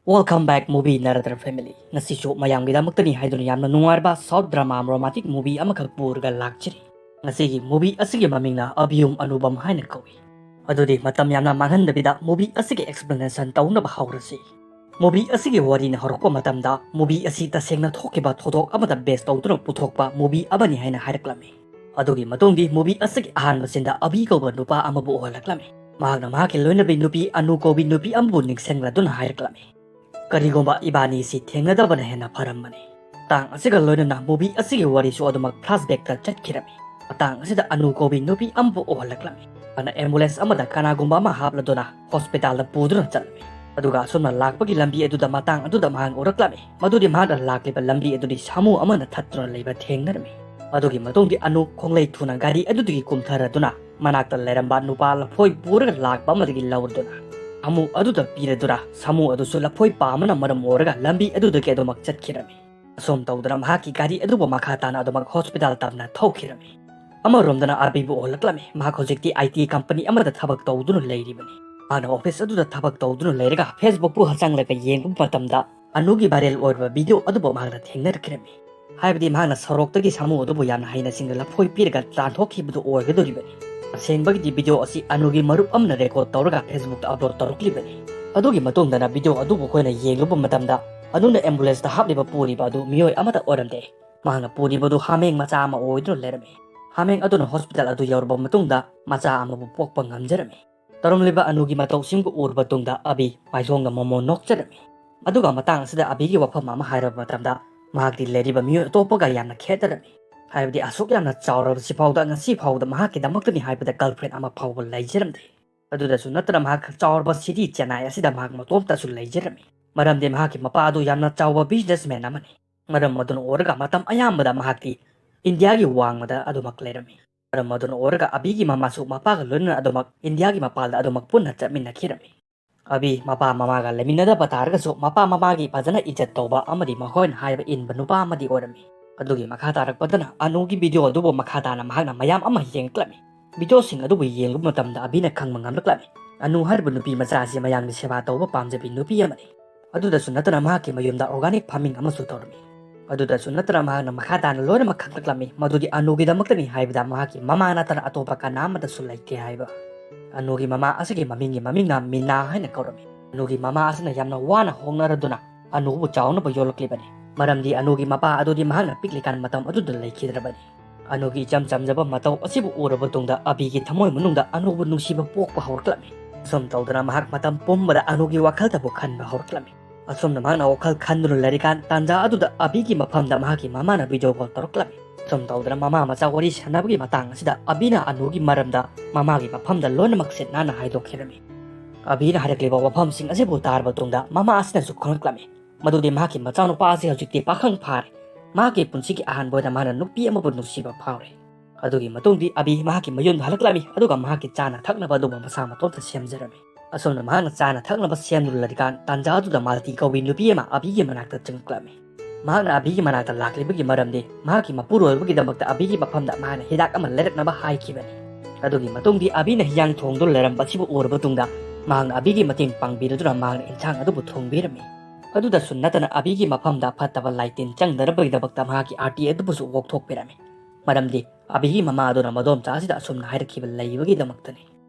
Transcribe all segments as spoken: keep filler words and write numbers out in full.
Welcome back, movie narrator family. ꯉꯁꯤꯁꯨ ꯃꯌꯥꯝꯒꯤꯗꯃꯛꯇꯅꯤ ꯍꯥꯏꯗꯨꯅ ꯌꯥꯝꯅ ꯅꯨꯡꯉꯥꯏꯔꯕ South drama romantic movie ꯑꯃꯈꯛ ꯄꯨꯔꯒ ꯂꯥꯛꯆꯔꯤ꯫ ꯉꯁꯤꯒꯤ movie ꯑꯁꯤꯒꯤ ꯃꯃꯤꯡꯅ ꯑꯕꯤꯌꯨꯝ ꯑꯅꯨꯕꯝ ꯍꯥꯏꯅ ꯀꯧꯏ꯫ ꯑꯗꯨꯗꯤ ꯃꯇꯝ ꯌꯥꯝꯅ ꯃꯥꯡꯍꯟꯗꯕꯤꯗ movie ꯑꯁꯤꯒꯤ explanation ꯇꯧꯅꯕ ꯍꯧꯔꯁꯤ꯫ Movie ꯑꯁꯤꯒꯤ ꯋꯥꯔꯤꯅ ꯍꯧꯔꯛꯄ ꯃꯇꯝꯗ, movie ꯑꯁꯤ ꯇꯁꯦꯡꯅ ꯊꯣꯛꯈꯤꯕ ꯊꯧꯗꯣꯛ ꯑꯃꯗ base ꯇꯧꯗꯨꯅ ꯄꯨꯊꯣꯛꯄ movie ꯑꯃꯅꯤ ꯍꯥꯏꯅ ꯍꯥꯏꯔꯛꯂꯝꯃꯤ꯫ ꯑꯗꯨꯒꯤ ꯃꯇꯨꯡꯗꯤ movie ꯑꯁꯤꯒꯤ ꯑꯍꯥꯟꯕ ꯁꯤꯟꯗ ꯑꯕꯤ ꯀꯧꯕ ꯅꯨꯄꯥ ꯑꯃꯕꯨ ꯎꯍꯜꯂꯛꯂꯝꯃꯤ꯫ ꯃꯍꯥꯛꯅ ꯃꯍꯥꯛꯀꯤ ꯂꯣꯏꯅꯕꯤ ꯅꯨꯄꯤ ꯑꯅꯨ ꯀꯧꯕꯤ ꯅꯨꯄꯤ ꯑꯃꯕꯨ ꯅꯤꯡꯁꯤꯡꯂꯗꯨꯅ ꯍꯥꯏꯔꯛꯂꯝꯃꯤ, "ꯀꯔꯤꯒꯨꯝꯕ ꯏꯕꯥꯅꯤꯁꯤ ꯊꯦꯡꯅꯗꯕꯅ ꯍꯦꯟꯅ ꯐꯔꯝꯕꯅꯤ꯫" ꯃꯇꯥꯡ ꯑꯁꯤꯒ ꯂꯣꯏꯅꯅ movie ꯑꯁꯤꯒꯤ ꯋꯥꯔꯤꯁꯨ ꯑꯗꯨꯃꯛ flashbackꯇ ꯆꯠꯈꯤꯔꯝꯃꯤ꯫ ꯃꯇꯥꯡ ꯑꯁꯤꯗ ꯑꯅꯨ ꯀꯧꯕꯤ ꯅꯨꯄꯤ ꯑꯃꯕꯨ ꯎꯍꯜꯂꯛꯂꯝꯃꯤ꯫ ꯃꯥꯅ ambulance ꯑꯃꯗ ꯀꯅꯥꯒꯨꯝꯕ ꯑꯃ ꯍꯥꯞꯂꯗꯨꯅ hospitalꯗ ꯄꯨꯗꯨꯅ ꯆꯠꯂꯝꯃꯤ꯫ ꯑꯗꯨꯒ ꯑꯁꯨꯝꯅ ꯂꯥꯛꯄꯒꯤ ꯂꯝꯕꯤ ꯑꯗꯨꯗ ꯃꯇꯥꯡ ꯑꯗꯨꯗ ꯃꯍꯥꯛ ꯎꯔꯛꯂꯝꯃꯤ꯫ ꯃꯗꯨꯗꯤ ꯃꯍꯥꯛꯅ ꯂꯥꯛꯂꯤꯕ ꯂꯝꯕꯤ ꯑꯗꯨꯗꯤ ꯁꯥꯃꯨ ꯑꯃꯅ ꯊꯠꯇꯨꯅ ꯂꯩꯕ ꯊꯦꯡꯅꯔꯝꯃꯤ꯫ ꯃꯗꯨꯒꯤ ꯃꯇꯨꯡꯗꯤ ꯑꯅꯨ ꯈꯣꯡꯂꯩ ꯊꯨꯅ ꯒꯥꯔꯤ ꯑꯗꯨꯗꯒꯤ ꯀꯨꯝꯊꯔꯗꯨꯅ ꯃꯅꯥꯛꯇ ꯂꯩꯔꯝꯕ ꯅꯨꯄꯥ ꯂꯐꯣꯏ ꯄꯨꯔꯒ ꯂꯥꯛꯄ ꯑꯃꯗꯒꯤ ꯂꯧꯔꯗꯨꯅ ꯁꯥꯃꯨ ꯑꯗꯨꯗ ꯄꯤꯔꯗꯨꯅ ꯁꯥꯃꯨ ꯑꯗꯨꯁꯨ ꯂꯐꯣꯏ ꯄꯥꯝꯕꯅ ꯃꯔꯝ ꯑꯣꯏꯔꯒ ꯂꯝꯕꯤ ꯑꯗꯨꯗꯒꯤ ꯑꯗꯨꯃꯛ ꯆꯠꯈꯤꯔꯝꯃꯤ꯫ ꯑꯁꯨꯝ ꯇꯧꯗꯨꯅ ꯃꯍꯥꯛꯀꯤ ꯒꯥꯔꯤ ꯑꯗꯨꯕꯨ ꯃꯈꯥ ꯇꯥꯅ ꯑꯗꯨꯃꯛ hospital ꯇꯝꯅ ꯊꯧꯈꯤꯔꯝꯃꯤ꯫ ꯑꯃꯔꯣꯝꯗꯅ ꯑꯕꯤꯕꯨ ꯎꯍꯜꯂꯛꯂꯝꯃꯤ꯫ ꯃꯍꯥꯛ ꯍꯧꯖꯤꯛꯇꯤ IT company ꯑꯃꯗ ꯊꯕꯛ ꯇꯧꯗꯨꯅ ꯂꯩꯔꯤꯕꯅꯤ꯫ ꯃꯍꯥꯛꯅ office ꯑꯗꯨꯗ ꯊꯕꯛ ꯇꯧꯗꯨꯅ ꯂꯩꯔꯒ Facebookꯄꯨ ꯆꯪꯂꯒ ꯌꯦꯡꯕ ꯃꯇꯝꯗ ꯑꯅꯨꯒꯤ viral ꯑꯣꯏꯔꯕ video ꯑꯗꯨꯕꯨ ꯃꯍꯥꯛꯅ ꯊꯦꯡꯅꯔꯛꯈꯤꯔꯝꯃꯤ꯫ ꯍꯥꯏꯕꯗꯤ ꯃꯍꯥꯛꯅ ꯁꯣꯔꯣꯛꯇꯒꯤ ꯁꯥꯃꯨ ꯑꯗꯨꯕꯨ ꯌꯥꯝꯅ ꯍꯩꯅ ꯁꯤꯡꯅ ꯂꯐꯣꯏ ꯄꯤꯔꯒ ꯇꯥꯟꯊꯣꯛꯈꯤꯕꯗꯨ ꯑꯣꯏꯒꯗꯧꯔꯤꯕꯅꯤ꯫ ꯑꯁꯦꯡꯕꯒꯤꯗꯤ video ꯑꯁꯤ ꯑꯅꯨꯒꯤ ꯃꯔꯨꯞ ꯑꯃꯅ record ꯇꯧꯔꯒ Facebookꯇ upload ꯇꯧꯔꯛꯂꯤꯕꯅꯤ꯫ ꯑꯗꯨꯒꯤ ꯃꯇꯨꯡꯗꯅ video ꯑꯗꯨꯕꯨ ꯑꯩꯈꯣꯏꯅ ꯌꯦꯡꯂꯨꯕ ꯃꯇꯝꯗ, ꯑꯅꯨꯅ ambulanceꯇ ꯍꯥꯞꯂꯤꯕ ꯄꯨꯔꯤꯕ ꯑꯗꯨ ꯃꯤꯑꯣꯏ ꯑꯃꯠꯇ ꯑꯣꯏꯔꯝꯗꯦ꯫ ꯃꯍꯥꯛꯅ ꯄꯨꯔꯤꯕꯗꯨ ꯍꯥꯃꯦꯡ ꯃꯆꯥ ꯑꯃ ꯑꯣꯏꯗꯨꯅ ꯂꯩꯔꯝꯃꯤ꯫ ꯍꯥꯃꯦꯡ ꯑꯗꯨꯅ hospital ꯑꯗꯨ ꯌꯧꯔꯕ ꯃꯇꯨꯡꯗ ꯃꯆꯥ ꯑꯃꯕꯨ ꯄꯣꯛꯄ ꯉꯝꯖꯔꯝꯃꯤ꯫ ꯇꯧꯔꯝꯂꯤꯕ ꯑꯅꯨꯒꯤ ꯃꯇꯧꯁꯤꯡꯕꯨ ꯎꯔꯕ ꯇꯨꯡꯗ ꯑꯕꯤ ꯃꯥꯏꯊꯣꯡꯗ ꯃꯣꯃꯣꯟ ꯅꯣꯛꯆꯔꯝꯃꯤ꯫ ꯑꯗꯨꯒ ꯃꯇꯥꯡ ꯑꯁꯤꯗ ꯑꯕꯤꯒꯤ ꯋꯥꯐꯝ ꯑꯃ ꯍꯥꯏꯔꯕ ꯃꯇꯝꯗ, ꯃꯍꯥꯛꯇꯤ ꯂꯩꯔꯤꯕ ꯃꯤꯑꯣꯏ ꯑꯇꯣꯞꯄꯒ ꯌꯥꯝꯅ ꯈꯦꯠꯅꯔꯝꯃꯤ꯫ ꯍꯥꯏꯕꯗꯤ ꯑꯁꯨꯛ ꯌꯥꯝꯅ ꯆꯥꯎꯔꯕꯁꯤ ꯐꯥꯎꯗ ꯉꯁꯤ ꯐꯥꯎꯕꯗ ꯃꯍꯥꯛꯀꯤꯗꯃꯛꯇꯅꯤ ꯍꯥꯏꯕꯗ girlfriend ꯑꯃ ꯐꯥꯎꯕ ꯂꯩꯖꯔꯝꯗꯦ꯫ ꯑꯗꯨꯗꯁꯨ ꯅꯠꯇꯅ ꯃꯍꯥꯛ ꯆꯥꯎꯔꯕ city ꯆꯦꯟꯅꯥꯏ ꯑꯁꯤꯗ ꯃꯍꯥꯛ ꯃꯇꯣꯝꯇꯁꯨ ꯂꯩꯖꯔꯝꯃꯤ꯫ ꯃꯔꯝꯗꯤ ꯃꯍꯥꯛꯀꯤ ꯃꯄꯥ ꯑꯗꯨ ꯌꯥꯝꯅ ꯆꯥꯎꯕ businessman ꯑꯃꯅꯤ꯫ ꯃꯔꯝ ꯑꯗꯨꯅ ꯑꯣꯏꯔꯒ ꯃꯇꯝ ꯑꯌꯥꯝꯕꯗ ꯃꯍꯥꯛꯇꯤ ꯏꯟꯗꯤꯌꯥꯒꯤ ꯋꯥꯡꯃꯗ ꯑꯗꯨꯃꯛ ꯂꯩꯔꯝꯃꯤ꯫ ꯃꯔꯝ ꯑꯗꯨꯅ ꯑꯣꯏꯔꯒ ꯑꯕꯤꯒꯤ ꯃꯃꯥꯁꯨ ꯃꯄꯥꯒ ꯂꯣꯏꯅꯅ ꯑꯗꯨꯃꯛ ꯏꯟꯗꯤꯌꯥꯒꯤ ꯃꯄꯥꯟꯗ ꯑꯗꯨꯃꯛ ꯄꯨꯟꯅ ꯆꯠꯃꯤꯟꯅꯈꯤꯔꯝꯃꯤ꯫ ꯑꯕꯤ ꯃꯄꯥ ꯃꯃꯥꯒ ꯂꯩꯃꯤꯟꯅꯗꯕ ꯇꯥꯔꯒꯁꯨ ꯃꯄꯥ ꯃꯃꯥꯒꯤ ꯐꯖꯅ ꯏꯖꯠ ꯇꯧꯕ ꯑꯃꯗꯤ ꯃꯈꯣꯏꯅ ꯍꯥꯏꯕ ꯏꯟꯕ ꯅꯨꯄꯥ ꯑꯃꯗꯤ ꯑꯣꯏꯔꯝꯃꯤ꯫ ꯑꯗꯨꯒꯤ ꯃꯈꯥ ꯇꯥꯔꯛꯄꯗꯅ ꯑꯅꯨꯒꯤ video ꯑꯗꯨꯕꯨ ꯃꯈꯥ ꯇꯥꯅ ꯃꯍꯥꯛꯅ ꯃꯌꯥꯝ ꯑꯃ ꯌꯦꯡꯂꯛꯂꯝꯃꯤ꯫ Videoꯁꯤꯡ ꯑꯗꯨꯕꯨ ꯌꯦꯡꯂꯨꯕ ꯃꯇꯝꯗ ꯑꯕꯤꯅ ꯈꯪꯕ ꯉꯝꯂꯛꯂꯝꯃꯤ꯫ ꯑꯅꯨ ꯍꯥꯏꯔꯤꯕ ꯅꯨꯄꯤ ꯃꯆꯥ ꯑꯁꯤ ꯃꯌꯥꯝꯒꯤ ꯁꯦꯕꯥ ꯇꯧꯕ ꯄꯥꯝꯖꯕꯤ ꯅꯨꯄꯤ ꯑꯃꯅꯤ꯫ ꯑꯗꯨꯗꯁꯨ ꯅꯠꯇꯅ ꯃꯍꯥꯛꯀꯤ ꯃꯌꯨꯝꯗ organic farming ꯑꯃꯁꯨ ꯇꯧꯔꯝꯃꯤ꯫ ꯑꯗꯨꯗꯁꯨ ꯅꯠꯇꯅ ꯃꯍꯥꯛꯅ ꯃꯈꯥ ꯇꯥꯅ ꯂꯣꯏꯅꯃꯛ ꯈꯪꯂꯛꯂꯝꯃꯤ, ꯃꯗꯨꯗꯤ ꯑꯅꯨꯒꯤꯗꯃꯛꯇꯅꯤ ꯍꯥꯏꯕꯗ ꯃꯍꯥꯛꯀꯤ ꯃꯃꯥ ꯅꯠꯇꯅ ꯑꯇꯣꯞꯄ ꯀꯅꯥ ꯑꯃꯠꯇꯁꯨ ꯂꯩꯇꯦ ꯍꯥꯏꯕ꯫ ꯑꯅꯨꯒꯤ ꯃꯃꯥ ꯑꯁꯤꯒꯤ ꯃꯃꯤꯡꯒꯤ ꯃꯃꯤꯡꯅ ꯃꯤꯅꯥ ꯍꯥꯏꯅ ꯀꯧꯔꯝꯃꯤ꯫ ꯑꯅꯨꯒꯤ ꯃꯃꯥ ꯑꯁꯤꯅ ꯌꯥꯝꯅ ꯋꯥꯅ ꯍꯣꯠꯅꯔꯗꯨꯅ ꯑꯅꯨꯕꯨ ꯆꯥꯎꯅꯕ ꯌꯣꯛꯂꯛꯂꯤꯕꯅꯤ, ꯃꯔꯝꯗꯤ ꯑꯅꯨꯒꯤ ꯃꯄꯥ ꯑꯗꯨꯗꯤ ꯃꯍꯥꯛꯅ ꯄꯤꯛꯂꯤꯀꯥꯟ ꯃꯇꯝ ꯑꯗꯨꯗ ꯂꯩꯈꯤꯗ꯭ꯔꯕꯅꯤ꯫ ꯑꯅꯨꯒꯤ ꯏꯆꯝ ꯆꯝꯖꯕ ꯃꯇꯧ ꯑꯁꯤꯕꯨ ꯎꯔꯕ ꯇꯨꯡꯗ ꯑꯕꯤꯒꯤ ꯊꯃꯣꯏ ꯃꯅꯨꯡꯗ ꯑꯅꯨꯕꯨ ꯅꯨꯡꯁꯤꯕ ꯄꯣꯛꯄ ꯍꯧꯔꯛꯂꯝꯃꯤ꯫ ꯑꯁꯨꯝ ꯇꯧꯗꯅ ꯃꯍꯥꯛ ꯃꯇꯝ ꯄꯨꯝꯕꯗ ꯑꯅꯨꯒꯤ ꯋꯥꯈꯜꯗꯕꯨ ꯈꯟꯕ ꯍꯧꯔꯛꯂꯝꯃꯤ꯫ ꯑꯁꯨꯝꯅ ꯃꯍꯥꯛꯅ ꯋꯥꯈꯜ ꯈꯟꯗꯨꯅ ꯂꯩꯔꯤꯀꯥꯟ ꯇꯥꯟꯖꯥ ꯑꯗꯨꯗ ꯑꯕꯤꯒꯤ ꯃꯐꯝꯗ ꯃꯍꯥꯛꯀꯤ ꯃꯃꯥꯅ video call ꯇꯧꯔꯛꯂꯝꯃꯤ꯫ ꯑꯁꯨꯝ ꯇꯧꯗꯅ ꯃꯃꯥ ꯃꯆꯥ ꯋꯥꯔꯤ ꯁꯥꯟꯅꯕꯒꯤ ꯃꯇꯥꯡ ꯑꯁꯤꯗ ꯑꯕꯤꯅ ꯑꯅꯨꯒꯤ ꯃꯔꯝꯗ ꯃꯃꯥꯒꯤ ꯃꯐꯝꯗ ꯂꯣꯏꯅꯃꯛ ꯁꯤꯠ ꯅꯥꯟꯅ ꯍꯥꯏꯗꯣꯛꯈꯤꯔꯝꯃꯤ꯫ ꯑꯕꯤꯅ ꯍꯥꯏꯔꯛꯂꯤꯕ ꯋꯥꯐꯝꯁꯤꯡ ꯑꯁꯤꯕꯨ ꯇꯥꯔꯕ ꯇꯨꯡꯗ ꯃꯃꯥ ꯑꯁꯤꯅꯁꯨ ꯈꯪꯂꯛꯂꯝꯃꯤ, ꯃꯗꯨꯗꯤ ꯃꯍꯥꯛꯀꯤ ꯃꯆꯥꯅꯨꯄꯥ ꯑꯁꯤ ꯍꯧꯖꯤꯛꯇꯤ ꯄꯥꯈꯪ ꯐꯥꯔꯦ꯫ ꯃꯍꯥꯛꯀꯤ ꯄꯨꯟꯁꯤꯒꯤ ꯑꯍꯥꯟꯕ ꯑꯣꯏꯅ ꯃꯥꯅ ꯅꯨꯄꯤ ꯑꯃꯕꯨ ꯅꯨꯡꯁꯤꯕ ꯐꯥꯎꯔꯦ꯫ ꯑꯗꯨꯒꯤ ꯃꯇꯨꯡꯗꯤ ꯑꯕꯤ ꯃꯍꯥꯛꯀꯤ ꯃꯌꯨꯝꯗ ꯍꯜꯂꯛꯂꯝꯃꯤ, ꯑꯗꯨꯒ ꯃꯍꯥꯛꯀꯤ ꯆꯥꯅ ꯊꯛꯅꯕ ꯑꯗꯨꯕꯨ ꯃꯁꯥ ꯃꯇꯣꯝꯇ ꯁꯦꯝꯖꯔꯝꯃꯤ꯫ ꯑꯁꯨꯝꯅ ꯃꯍꯥꯛꯅ ꯆꯥꯅ ꯊꯛꯅꯕ ꯁꯦꯝꯗꯨꯅ ꯂꯩꯔꯤꯀꯥꯟ ꯇꯥꯟꯖꯥ ꯑꯗꯨꯗ ꯃꯥꯜꯇꯤ ꯀꯧꯕꯤ ꯅꯨꯄꯤ ꯑꯃ ꯑꯕꯤꯒꯤ ꯃꯅꯥꯛꯇ ꯆꯪꯂꯛꯂꯝꯃꯤ꯫ ꯃꯍꯥꯛꯅ ꯑꯕꯤꯒꯤ ꯃꯅꯥꯛꯇ ꯂꯥꯛꯂꯤꯕꯒꯤ ꯃꯔꯝꯗꯤ ꯃꯍꯥꯛꯀꯤ ꯃꯄꯨꯔꯣꯏꯕꯒꯤꯗꯃꯛꯇ ꯑꯕꯤꯒꯤ ꯃꯐꯝꯗ ꯃꯍꯥꯛꯅ ꯍꯤꯗꯥꯛ ꯑꯃ ꯂꯩꯔꯛꯅꯕ ꯍꯥꯏꯈꯤꯕꯅꯤ꯫ ꯑꯗꯨꯒꯤ ꯃꯇꯨꯡꯗꯤ ꯑꯕꯤꯅ ꯍꯤꯌꯥꯡ ꯊꯣꯡꯗꯨꯅ ꯂꯩꯔꯝꯕ ꯑꯁꯤꯕꯨ ꯎꯔꯕ ꯇꯨꯡꯗ ꯃꯍꯥꯛꯅ ꯑꯕꯤꯒꯤ ꯃꯇꯦꯡ ꯄꯥꯡꯕꯤꯔꯗꯨꯅ ꯃꯍꯥꯛꯅ ꯏꯟꯁꯥꯡ ꯑꯗꯨꯕꯨ ꯊꯣꯡꯕꯤꯔꯝꯃꯤ꯫ ꯑꯗꯨꯗꯁꯨ ꯅꯠꯇꯅ ꯑꯕꯤꯒꯤ ꯃꯐꯝꯗ ꯐꯠꯇꯕ ꯂꯥꯏ ꯇꯤꯟ ꯆꯪꯗꯅꯕꯒꯤꯗꯃꯛꯇ ꯃꯍꯥꯛꯀꯤ ꯑꯥꯔꯇꯤ ꯑꯗꯨꯕꯨꯁꯨ ꯑꯣꯛꯊꯣꯛꯄꯤꯔꯝꯃꯤ, ꯃꯔꯝꯗꯤ ꯑꯕꯤꯒꯤ ꯃꯃꯥ ꯑꯗꯨꯅ ꯃꯗꯣꯝꯆꯥ ꯑꯁꯤꯗ ꯑꯁꯨꯝꯅ ꯍꯥꯏꯔꯛꯈꯤꯕ ꯂꯩꯕꯒꯤꯗꯃꯛꯇꯅꯤ꯫